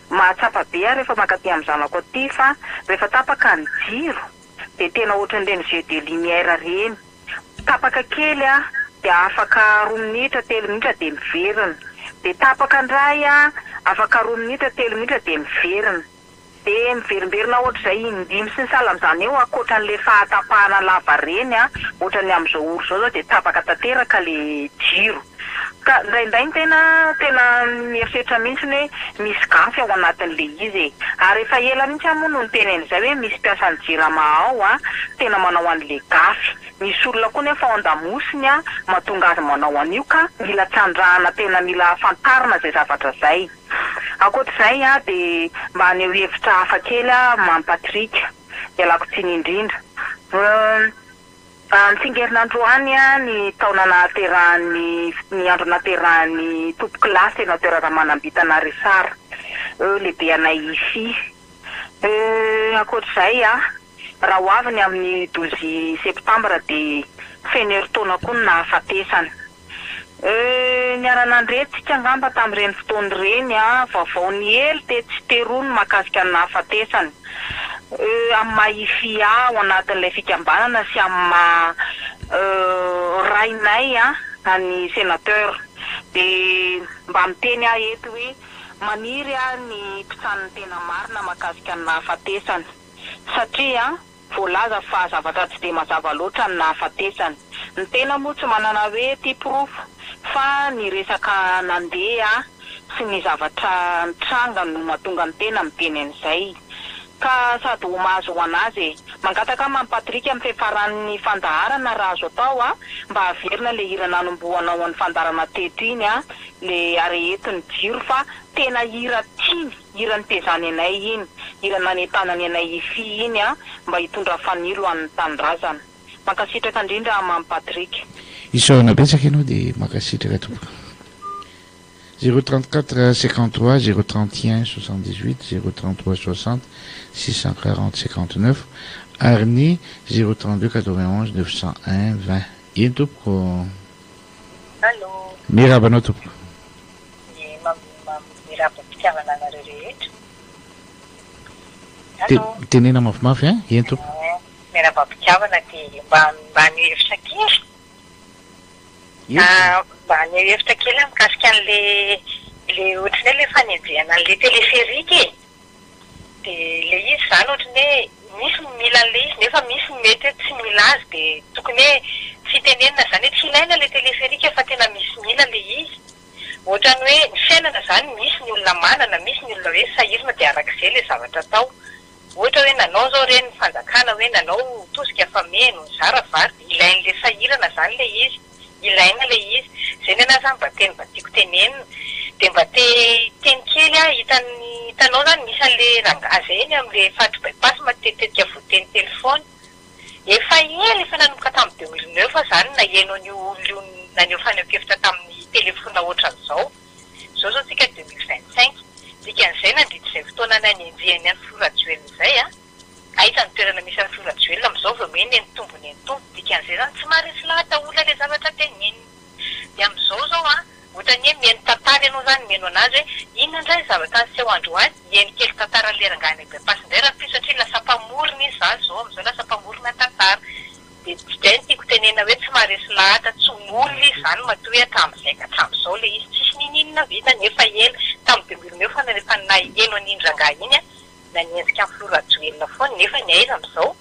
Speaker 9: mahatsapa be aho rehefa mankaty amin'ny zanako aty fa rehefa tapaka ny jiro dia tena ohatran'ireny jeux de lumière ireny. Tapaka kely a, dia afaka roa minitra, telo minitra dia miverina. Dia tapaka indray a, afaka roa minitra, telo minitra dia miverina. Dia miverimberina ohatr'izay in-dimy sy ny sahala amin'izany eo, ankoatran'ilay fahatapahana lava ireny a, ohatran'ny amin'izao ora izao izao dia tapaka tanteraka ilay jiro. Ka indraindray ny tena tena mieritreritra mihitsy hoe misy gafy ao anatin'ilay izy e! Ary efa ela mihitsy aho moa no niteny an'izay hoe misy mpiasan'ny jirama ao an, tena manao an'ilay gafy. Misy olona koa nefa ao an-damosiny an, mahatonga azy manao an'io ka mila trandrahana tena mila fantarina izay zavatra izay. Ankoatr'izay an, dia mba haneho hevitra hafa kely aho Mamy Patrick, ialako tsiny indrindra. Nitsingerina androany ny taona nahaterahan'ny ny andro nahaterahan'ny tompokolahy Sénateur Ramanambintana Richard, lehibe anay IFI. Ankoatr'izay, raha ho avy ny amin'ny douze septambra dia feno herintaona koa ny nahafatesany. Niara-nandre tsika angamba tamin'ireny fotoana ireny vaovao niely tetsy sy teroa ny mahakasika ny nahafatesany. Amin'ny maha IFIA ao anatin'ilay fikambanana sy amin'ny maha rainay an'i Sénateur dia mba miteny aho eto hoe maniry aho ny mpitsan'ny tena marina mahakasika ny nahafatesany satria Voalaza fa zavatra tsy dia mazava loatra ny nahafatesany. Ny tena moa tsy manana hoe ty porofo fa ny resaka nandeha sy ny zavatra nitranga no mahatonga ny tena miteny an'izay. Ka sady hommage ho an'azy e. Mangataka aho Mamy Patrick amin'ny fiafaran'ny fandaharana raha azo atao a, mba averina le hira nanombohanao an'ny fandaharana teto iny a, le areheto ny jiro fa tena hira tiany. Hira nitezany anay iny, hira nanentanany anay hifi iny an, mba hitondra fanilo ho an'ny tanindrazana. Mankasitraka indrindra Mamy Patrick.
Speaker 2: Isaorana betsaka ianao dia mankasitraka tompoko. 034 53 031 78 033 60 640 59 ary ny 032 91 901 20. Eny tompoko.
Speaker 12: Allô.
Speaker 2: Miarahaba anao tompoko.
Speaker 12: Ny Mirabo am-pitiavana anareo rehetra. Allô.
Speaker 2: Tenena mafimafy an, eny tompoko.
Speaker 12: Miarahaba am-pitiavana dia mba mba haneho hevitra kely. Mba haneho hevitra kely aho mikasika an'le le ohatran'ny hoe le fanenjehana an'le téléphérique e. Dia le izy izany ohatran'ny hoe misy ny mila an'le izy nefa misy ny mety hoe tsy mila azy dia tokony hoe tsy tenenina izany hoe tsy ilaina le téléphérique fa tena misy mila le izy. Ohatran'ny hoe ny fiainana izany misy ny olona manana, misy ny olona hoe sahirana dia arak'izay ilay zavatra atao. Ohatra hoe nanao izao ireny ny fanjakana hoe nanao tosika fameno, nizara vary dia ilain'ilay sahirana izany ilay izy, ilaina ilay izy. Izay ny an'ahy izany mba teny mba tiako tenenina. Dia mba te hiteny kely aho, hitan'ny hitanao izany misy an'ilay rangahy izay eny amin'ilay faritry by-pass matetitetika voateniteny foana. Efa ela, efa nanomboka tamin'ny 2009 aho izany naheno an'io olona io naneho fanehoan-kevitra tamin'ny telephone ohatran'izao. Izao izao tsika 2025. Dikan'izay nandritra izay fotoana nanenjehany an'i Filoha Rajoelina izay an, aiza ny toerana misy an'i Filoha Rajoelina amin'izao vao miha nitombo nitombo. Dikan'izay izany tsy maharesy lahatra olona ilay zavatra teneniny. Dia amin'izao izao an, ohatran'ny hoe mihaino tantara ianao izany mihaino an'azy hoe inona indray ny zavatra niseho androany, hihaino kely tantara an'ilay rangahy any By-pass indray rahampitso satria lasa mpamorona izy izany izao amin'izao lasa mpamorona tantara. Dia izay no tiako tenenina hoe tsy maharesy lahatra tsy olona izy izany matoa hoe hatramin'izay ka hatramin'izao ilay izy tsisy n'inon'inona vitany efa ela, tamin'ny 2009 efa efa naheno an'iny rangahy iny aho nanenjika an'i Filoha Rajoelina foana nefa ny aiza amin'izao?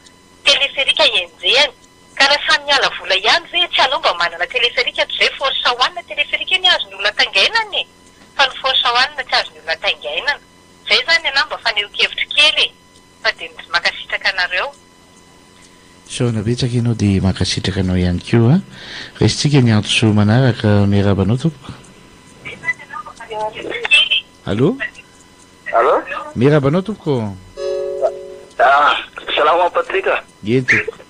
Speaker 12: Téléphérique enjehany. Ka raha samy miala vola ihany ve tsy aleo mba manana téléphérique toy izay force one téléphérique anie azon'ny olona taingainana e! Fa ny force one tsy azon'ny olona taingainana. Zay zany anah mba fanehoan-kevitro kely e! Fa dia mankasitraka anareo.
Speaker 2: Isaorana betsaka ianao dia mankasitraka anao ihany koa. Raisintsika ny antso manaraka. Miarahaba anao tompoko. Allô?
Speaker 1: Allô?
Speaker 2: Miarahaba anao tompoko.
Speaker 1: Ah, salama Patrick.
Speaker 2: Eny tompoko.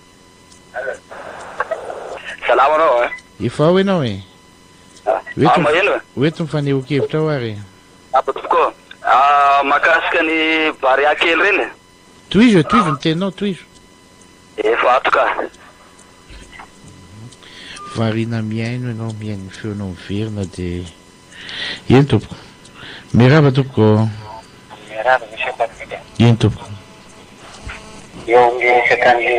Speaker 1: Salama anao eh.
Speaker 2: Efa ao ianao e.
Speaker 1: Ah, maheno e.
Speaker 2: Ho eto ny fanehoan-kevitrao ary e.
Speaker 1: Ah, tompoko. Ah, mahakasika ny Barea kely ireny e.
Speaker 2: Tohizo e, tohizo ny teninao, tohizo.
Speaker 1: Efa ato ka.
Speaker 2: Variana mihaino ianao, mihaino ny feonao miverina dia. Eny tompoko. Miarahaba tompoko ô.
Speaker 13: Miarahaba Monsieur Patrick a.
Speaker 2: Eny tompoko.
Speaker 13: Eo amin'le resaka an'le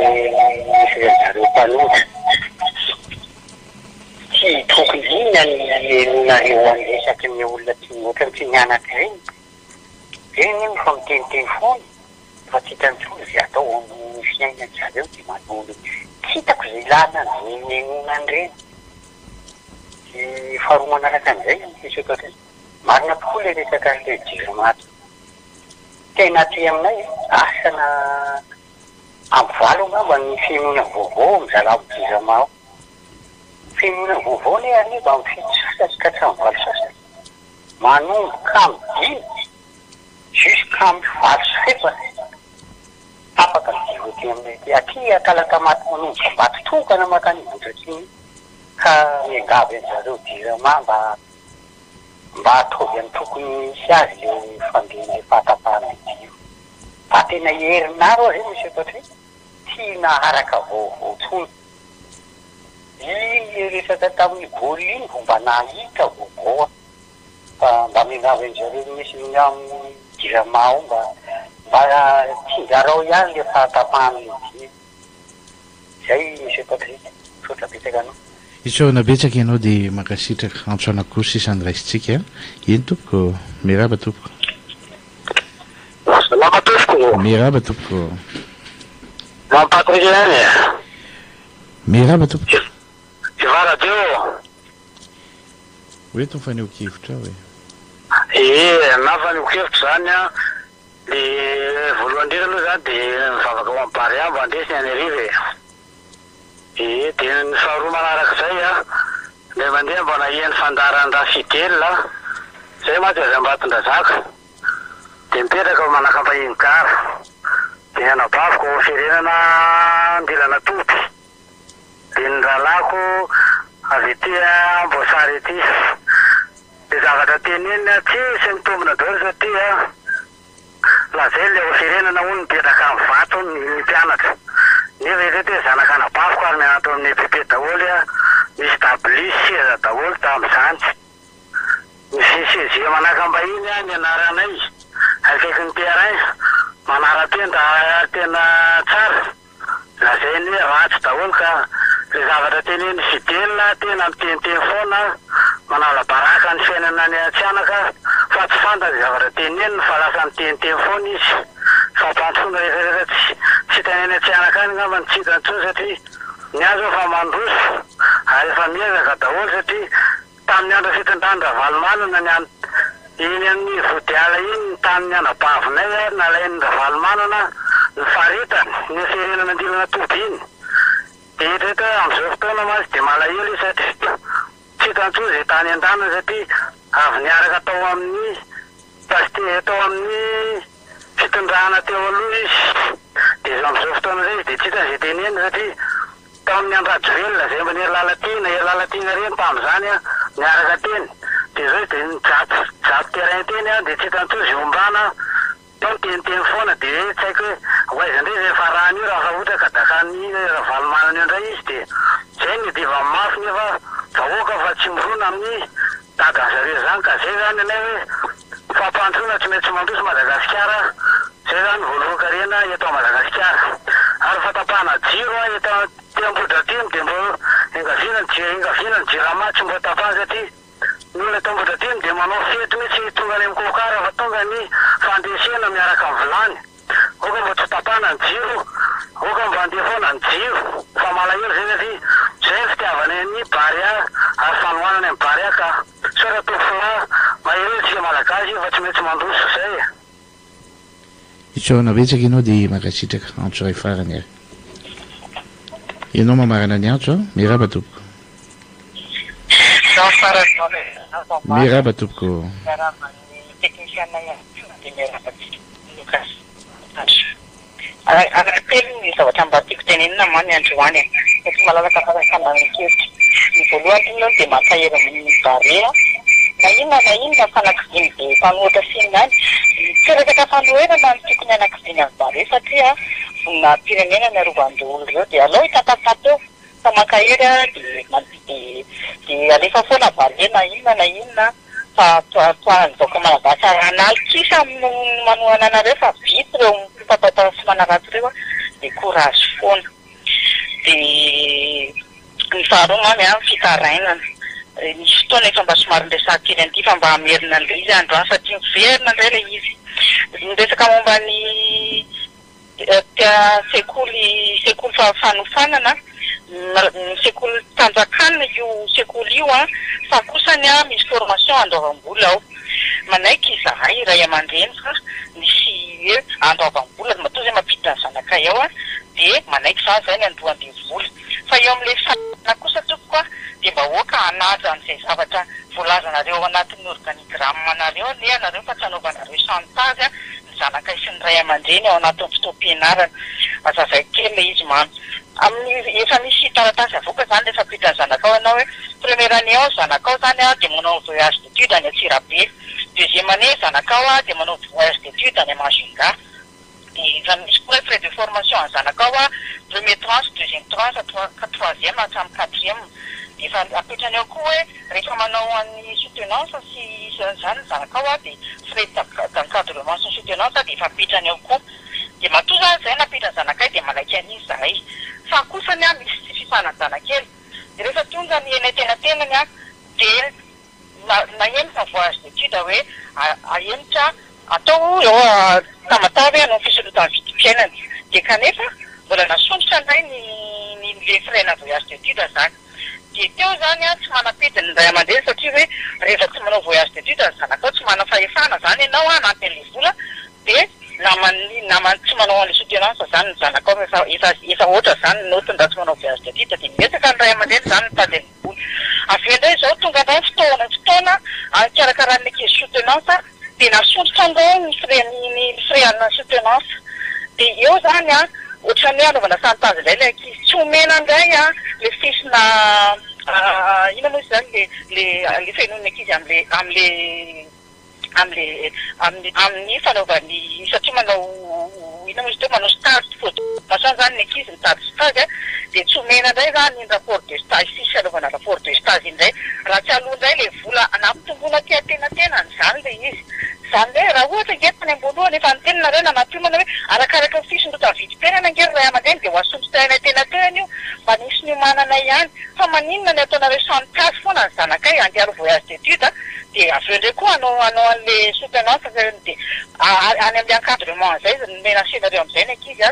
Speaker 13: misy ry zareo mpanohitra, tsy tokony inona ny henoinareo an'ny resaky ny olona tsy ohatran'ny tsy nianatra ireny? Ireny anie no efa miteniteny foana fa tsy hitany intsony izay atao ao amin'ny fiainan-dry zareo dia manao ny tsy hitako izay ilana an'izay henoina an'ireny. Ny faharoa manaraka an'izay, Monsieur Patrick, marina tokoa ilay resaka an'ilay jirama ato. Tena aty aminay, asa na ampy valo angamba ny fihenoana vaovao amin'ny zalabo jirama ao. Fihenoana vaovao anie hariva amin'ny fito sasany ka hatramin'ny valo sasany. Manomboka amin'ny dimy jusqu'amin'ny valo sy fepany, tapaka ny jirama. jiro aty aminay aty. Aty Talatamaty manomboka Ambatotokana mankany Ambohidratrimo ka miangavy an-dry zareo Jirama mba mba ataovy amin'ny tokony hisy azy le fandehan'ilay fahatapahan'ilay jiro. Fa tena herinandro aho zay Monsieur Patrick tsy naharaka vaovao intsony. Iny le resaka tamin'ny baolina iny vao mba nahita vaovao aho. Fa mba miangavy an-jareo misy ny amin'ny jirama ao mba mba tsinjarao ihany le fahatapahan'ilay jiro. Zay Monsieur Patrick, misaotra betsaka anao.
Speaker 2: Isaorana betsaka ianao dia mankasitraka. Antso anankiroa sisa no raisintsika. Eny tompoko. Miarahaba tompoko.
Speaker 14: Salama tompoko.
Speaker 2: Miarahaba tompoko.
Speaker 14: Mamy Patrick ihany e.
Speaker 2: Miarahaba tompoko.
Speaker 14: Viva radio.
Speaker 2: Ho eto ny fanehoan-kevitra ao e.
Speaker 14: Ee, na fanehoan-kevitra izany an, le voalohany indrindra aloha za de mivavaka ho an'i Barea mba handresy ny any hariva e. Ee, de ny faharoa manarak'izay an, indray mandeha mba naheno fandaharan-dRafidel an, zay mantsy avy Ambatondrazaka, de mipetraka ao Manakampahiny gara, de ny anabaviko ao Firenana Andilanatoby. Dia ny rahalahiko avy ety Amboasary ety. Dia zavatra teneniny tsisy mitombina daholo satria lazainy ilay ao Firenana hono mipetraka amin'ny vato hono ny mpianatra. Nefa ireto hoe zanak'anabaviko ary mianatra ao amin'ny EPP daholo, misy dabilio sy seza daholo tamin'izany. Ny CCG Manakambahiny ny anaranay, akaikin'ny terrain, manara-penitra ary tena tsara. Lazainy hoe ratsy daholo ka. Le zavatra teneniny Fidèle tena miteniteny foana, manala baraka ny fiainana any Antsihanaka fa tsy fantany zavatra teneniny fa lasa miteniteny foana izy. Fampandrosoana rehetra rehetra tsy tsy hitany any Antsihanaka any angamba no tsy hitany intsony satria ny azy zao fa mandroso ary efa miezaka daholo satria Tamin'ny andro fitondran-dRavalomanana ny an iny amin'ny Vodiala iny ny tanin'ny anabavinay ary nalain'i Ravalomanana ny faritany, ny firenana Andilanatoby iny. Dia eritrereto hoe amin'izao fotoana mantsy dia malahelo izy satria tsy hita intsony izay tany an-daniny satria avy niaraka tao amin'ny Pasitera tao amin'ny fitondrana teo aloha izy. Dia izao amin'izao fotoana izao izy dia tsy hitany izay teneniny satria Tamin'ny andro Rajoelina izay mba ny Hery Lalatiana, Hery Lalatiana ireny tamin'izany an, niaraka teny, dia izao izy dia nijapy japy terrain teny an, dia tsy hita intsony izay ombana, teo niteniteny foana dia hoe tsy haiko hoe ho aiza indray izay farany io raha fa ohatra ka dakan'i Ravalomanana eo indray izy dia izay no iadivany mafy nefa vahoaka fa tsy mirona amin'ny dadan'ny zareo izany ka izay izany anay hoe fampandrosoana tsy maintsy mandroso Madagasikara zay zany voalohan-karena eto Madagasikara ary fatapahana jiro a eto aty Ambohidratrimo dia mbô engaviana ny jiro engaviana ny jirama tsy mbô tapahana satria ny olona eto Ambohidratrimo dia manao fety mihitsy tonga any amin'ny coca raha tonga ny fandresena miaraka amin'ny vilany Aoka mba tsy tapahana ny jiro, aoka mba handeha foana ny jiro fa malahelo zay satria zay ny fitiavanay an'i Barea ary fanohananay an'i Barea ka. Misaotra tompoko lahy, mahereza isika Malagasy fa tsy maintsy mandroso zay e.
Speaker 2: Isaorana betsaka ianao dia mankasitraka. Antso iray farany ary. Ianao mamarana ny antso a. Miarahaba tompoko.
Speaker 9: Izaho farany mamarana.
Speaker 2: Miarahaba tompoko.
Speaker 9: Miarahaba ny teknisiana ihany koa dia miarahaba antsika Lucas Andry. Anankitelo ny zavatra mba tiako tenenina ma ny androany e. Satria malalaka fandanjan-kevitra. Ny voalohany aloha dia mankahery ny Barea na inona na inona fanakiviany be mpanohitra sy inona any. Tsy resaka fanoherana no tokony hanakiviana ny Barea satria voninahi-pirenena ny arovan'ireo olona ireo dia alao hitatatato eo fa mankahery aho dia dia alefa foana Barea na inona na inona. Fa tohanan'ny vahoaka malagasy ary an'aly kisa no manohana anareo fa vitsy ireo mpitataotao sy manaratsy ireo dia courage foana. Dia ny faharoa mamy an, fitarainana. Nisy fotoana efa mba somary niresahako kely an'ity fa mba hamerina an'ilay izy aho androany satria miverina indray ilay izy. Niresaka momba ny Sekoly sekoly fanofanana, ny sekolim-panjakana io sekoly io an, fa kosany an misy formation andoavam-bola ao. Manaiky izahay ray aman-dreny fa misy hoe andoavam-bola, matoa izay mampiditra ny zanakay ao an, dia manaiky izany izahay ny handoa an'ilay vola. Fa eo amin'ilay fanjakana kosa tompoko an, dia mba aoka hanaja an'izay zavatra voalazanareo ao anatin'ny organigramme-nareo anie ianareo fa tsy hanaovanareo chantage ny zanakay sy ny ray aman-dreny ao anatin'ny fotoam-pianarana. Azavaiko kely ilay izy mamy. Amin'ny efa misy taratasy avoaka izany rehefa ampita ny zanakao ianao hoe première année ao ny zanakao izany dia manao voyage d'étude any Antsirabe, deuxième année zanakao dia manao voyage d'étude any Majunga. Dia efa misy koa hoe frais de formation an'ny zanakao premier tranche, deuxième tranche, troisième hatramin'ny quatrième. Dia efa apetrany ao koa hoe rehefa manao an'ny soutenance sy izany ny zanakao dia frais d'encadrement sy ny soutenance dia efa apetrany ao koa. Dia matoa izany izay napetrany zanakay dia manaiky an'iny izahay. Fa kosa ny ahy misy tsy fifanajana kely. Dia rehefa tonga ny eny antenatenany dia nahemotra ny voyage d'étude hoe ahemotra atao eo Tamatave hanao ny fisondrotan'ny vidim-piainana. Dia kanefa mbola nasondrotra indray ny ny le frais-na voyage d'étude izany. Dia teo izany an, tsy manam-pidiny ny ray aman-dreny satria hoe rehefa tsy manao voyage d'étude ny zanakao, tsy manana fahefana izany ianao hanampy an'ilay vola dia naman'ny naman'ny tsy manao an'ilay soutenance izany ny zanakao fa efa efa efa ohatra izany ny naotiny raha tsy manao voyage d'étude dia miezaka ny ray aman-dreny izany mitady an'ilay vola. Avy eo indray izao tonga indray ny fotoana fotoana hikarakaran'ny ankizy soutenance dia nasondrotra indray ny frais ny ny frais ana soutenance dia eo izany an ohatran'ny hoe anaovana chantage indray ilay ankizy tsy omena indray an ilay fiche-na inona moa izy izany le le le fenoin'ny ankizy amin'ilay amin'ilay amin'ilay amin'ny amin'ny fanaovany satria manao inona moa izy teo manao stage de formation izany ny ankizy mitady stage a dia tsy omena indray izany iny rapport de stage fiche anaovana rapport de stage iny indray raha tsy aloa indray ilay vola nampitomboina aty antenatenany izany ilay izy izany hoe raha ohatra ange tany am-boalohany efa niteny nareo na nampiomana hoe arakaraka ny fisondrotan'ny vidim-piainana ange ry ray aman-dreny dia ho asondrotra eny antenatenany io mba nisy niomanana ihany fa maninona ny ataonareo chantage foana ny zanakay handeha hanao voyage d'étude Dia avy eo indray koa hanao hanao an'le soutenance dia any amin'le encadrement an'izay izy no menacer-nareo amin'izay ny ankizy a!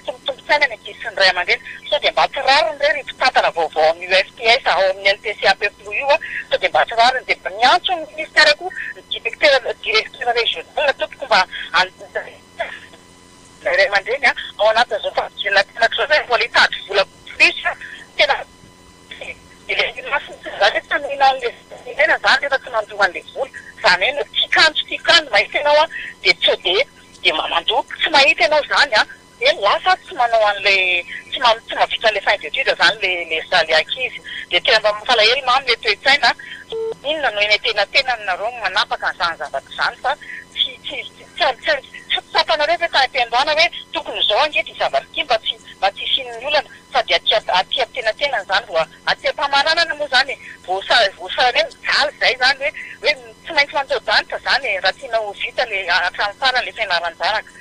Speaker 9: Tsy mitombin-tsaina ny ankizy sy ny ray aman-dreny. Sao dia mba tsy rariny re ry mpitantana vaovao amin'ny UFTS ao amin'ny LTC Ampefiloha io a! Sao dia mba tsy rariny. Dia mba miantso ny ministère koa ny directeur directeur régional tompoko mba ny ray aman-dreny a! Ao anatin'izao fahavitriana mpianatra izao zay mbola hitady vola plus a! Tena Ilay lafiny zany hoe tsy hamela an'ilay vola zany rehefa tsy mandoa an'ilay vola. Zany hoe tia kanjo tia kanjo mahita ianao an, dia tsy dia dia mandoa. Tsy mahita ianao zany an, dia lasa tsy manao an'ilay tsy tsy mahavita an'ilay fin d'étude zany ilay ilay ankizy. Dia tena mba mampalahelo mamy ilay toe-tsaina an, inona no eny antenatenany nareo no manapaka an'izany zavatra izany fa tsy tsy tsy tsy tsy tsapanareo ve tany am-piandohana hoe tokony izao ange ity zavatra ity mba tsy mba tsy hisian'ny olana. fa dia aty aty am-penatenany izany vao aty am-pamaranana moa izany e, vao sa vao sa hoe mijaly izay izany hoe hoe tsy maintsy mandoa-danitra izany e, raha tiana ho vita le hatramin'ny farany le fianaran-janaka.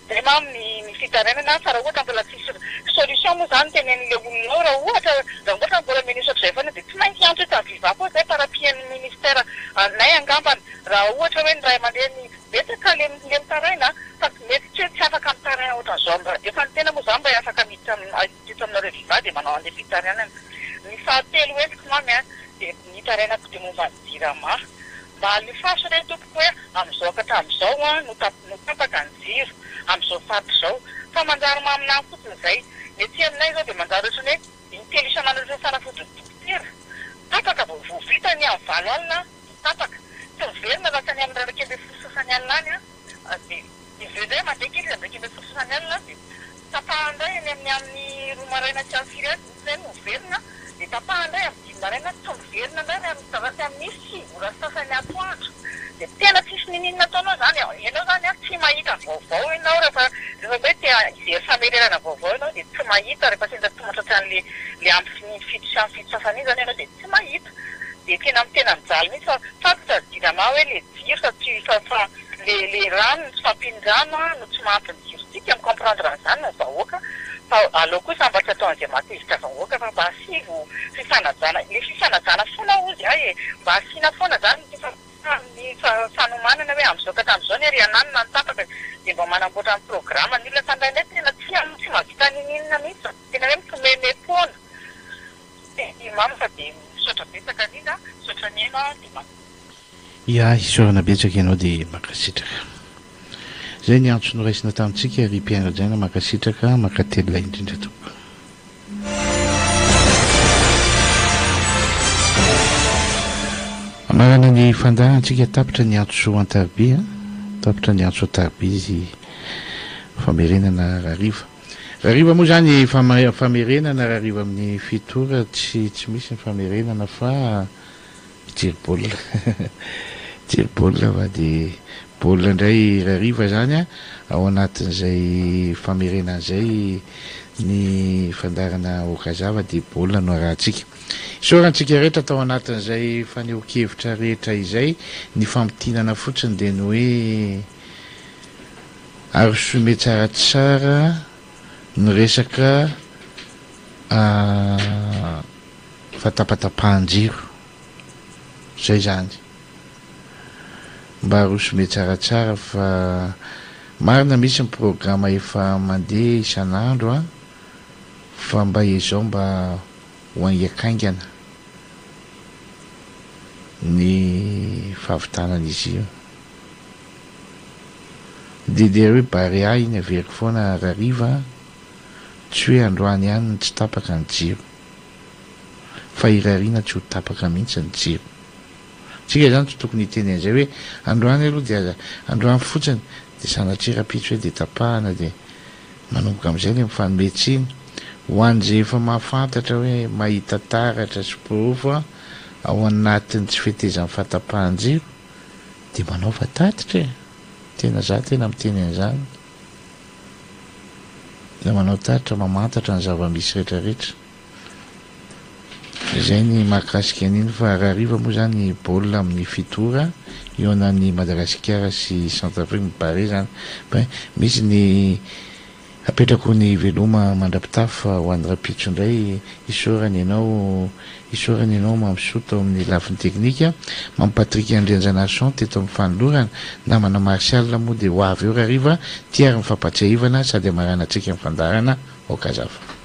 Speaker 9: Izay mamy ny ny fitarainana fa raha ohatra mbola tsisy solution moa izany tenenin'le olona ao raha ohatra raha ohatra mbola minisy ohatr'izay foana dia tsy maintsy hiantso eto amin'ny viva koa izay par ampian'ny ministère anay angambany raha ohatra hoe ny ray aman-dreny Betsaka le le mitaraina fa mety tsy hoe tsy afaka mitaraina ohatran'izao amin'ny radio fa ny tena moa za mba afaka miditra miditra aminareo viva dia manao an'le fitarainana. Ny fahatelo hoentiko mamy a dia ny itarainako dia momba ny jirama. Mba alefaso re tompoko hoe amin'izao ka hatramin'izao a no no tapaka ny jiro amin'izao faritra izao fa manjary maminany fotsiny izay. Ny aty aminay izao dia manjary ohatran'ny hoe intelo isan'andro ohatran'ny fanafodin'ny dokotera. Tapaka vao vao vita ny amin'ny valo alina. Tapaka. Tsy miverina raha tsy any amin'ny 11 sasany alina any an. Dia avy eo indray mandeha kely izy amin'ny 11 sasany alina dia tapahany indray eny amin'ny amin'ny roa maraina tsy amin'ny firy any indray no miverina dia tapahany indray amin'ny dimy maraina tsy miverina indray raha amin'ny raha tsy amin'ny sivy ora sy sasany atoandro. Dia tena tsisy niniana ataonao izany an. Ianao izany an tsy mahita vaovao ianao rehefa rehefa hoe te hijery famerenana vaovao ianao dia tsy mahita rehefa sendra tsy mahatratra an'ilay ilay amin'ny fito sy amin'ny fito sasany iny izany ianao dia tsy mahita. Dia tena tena mijaly mihitsy fa fantatra ry Jirama hoe le jiro fa tsy fa fa le le rano ny tsy fahampian'ny rano no tsy mahampy ny jirontsika, mi comprendre an'izany ny vahoaka fa aleo kosa mba tsy atao an'izay mahatezitra vahoaka fa mba asivo fifanajana, le fifanajana foana hozy ahy e, mba asiana foana zany ny ny fanomanana hoe amin'izao ka hatramin'izao ny ery ananona no tapaka dia mba manamboatra ny programa ny olona fa indraindray tena tsy tsy mahavita n'inon'inona mihitsy, tena hoe mitomemem-poana. Teny mamy fa dia misaotra betsaka indrindra, misaotra nihaino aho dia mankasitraka.
Speaker 2: Ya, isaorana betsaka ianao dia mankasitraka. Izay ny antso noraisina tamintsika ry mpihaino hajaina, mankasitraka, mankatelina indrindra tompoko. Hamarana ny fandaharantsika tapitra ny antso an-tariby a, tapitra ny antso an-tariby izy famerenana rahariva. Rahariva moa izany famerenana rahariva amin'ny fito ora tsy tsy misy ny famerenana fa mijery baolina mijery baolina fa dia baolina indray rahariva izany an, ao anatin'izay famerenana izay ny fandaharana Okazava dia baolina no arahantsika. Isaorana antsika rehetra tao anatin'izay fanehoan-kevitra rehetra izay, ny famintinana fotsiny dia ny hoe Arosoy tsaratsara ny resaka fahatapatapahan-jiro. Zay zany. Mba arosoy tsaratsara fa marina misy ny programa efa mandeha isan'andro an, fa mba ezao mba ho haingakaingana ny fahavitanan'izy io. Dia hoe Barea iny averiko foana rariva an, tsy hoe androany ihany no tsy tapaka ny jiro, fa irariana tsy ho tapaka mihitsy ny jiro. Tsika izany tsy tokony hiteny an'izay hoe androany aloha dia aza, androany fotsiny dia sanatria rahampitso hoe dia tapahana dia manomboka amin'izay ilay mifanome tsiny. Ho an'izay efa mahafantatra hoe mahita taratra sy porofo ao anatin'ny tsy fetezan'ny fahatapahan-jiro, Dia manaova tatitra e! Tena za tena miteny an'izany. Mila manao tatitra mamantatra ny zava-misy rehetra rehetra. Izay ny mahakasika an'iny fa rahariva moa zany baolina amin'ny fito ora hihaonan'i Madagasikara sy Centrafrique ny Barea zany. Misy ny Apetrako ny veloma mandra-pitafy fa ho an'ny rahampitso indray isaorana ianao isaorana ianao Mamisoa tao amin'ny lafiny teknika, Mamy Patrick Andrianjanarison teto amin'ny fanolorana, namana Martial moa dia ho avy eo rahariva, ity ary ny fampatsiahivana sady hamaranantsika ny fandaharana, aoka hazava.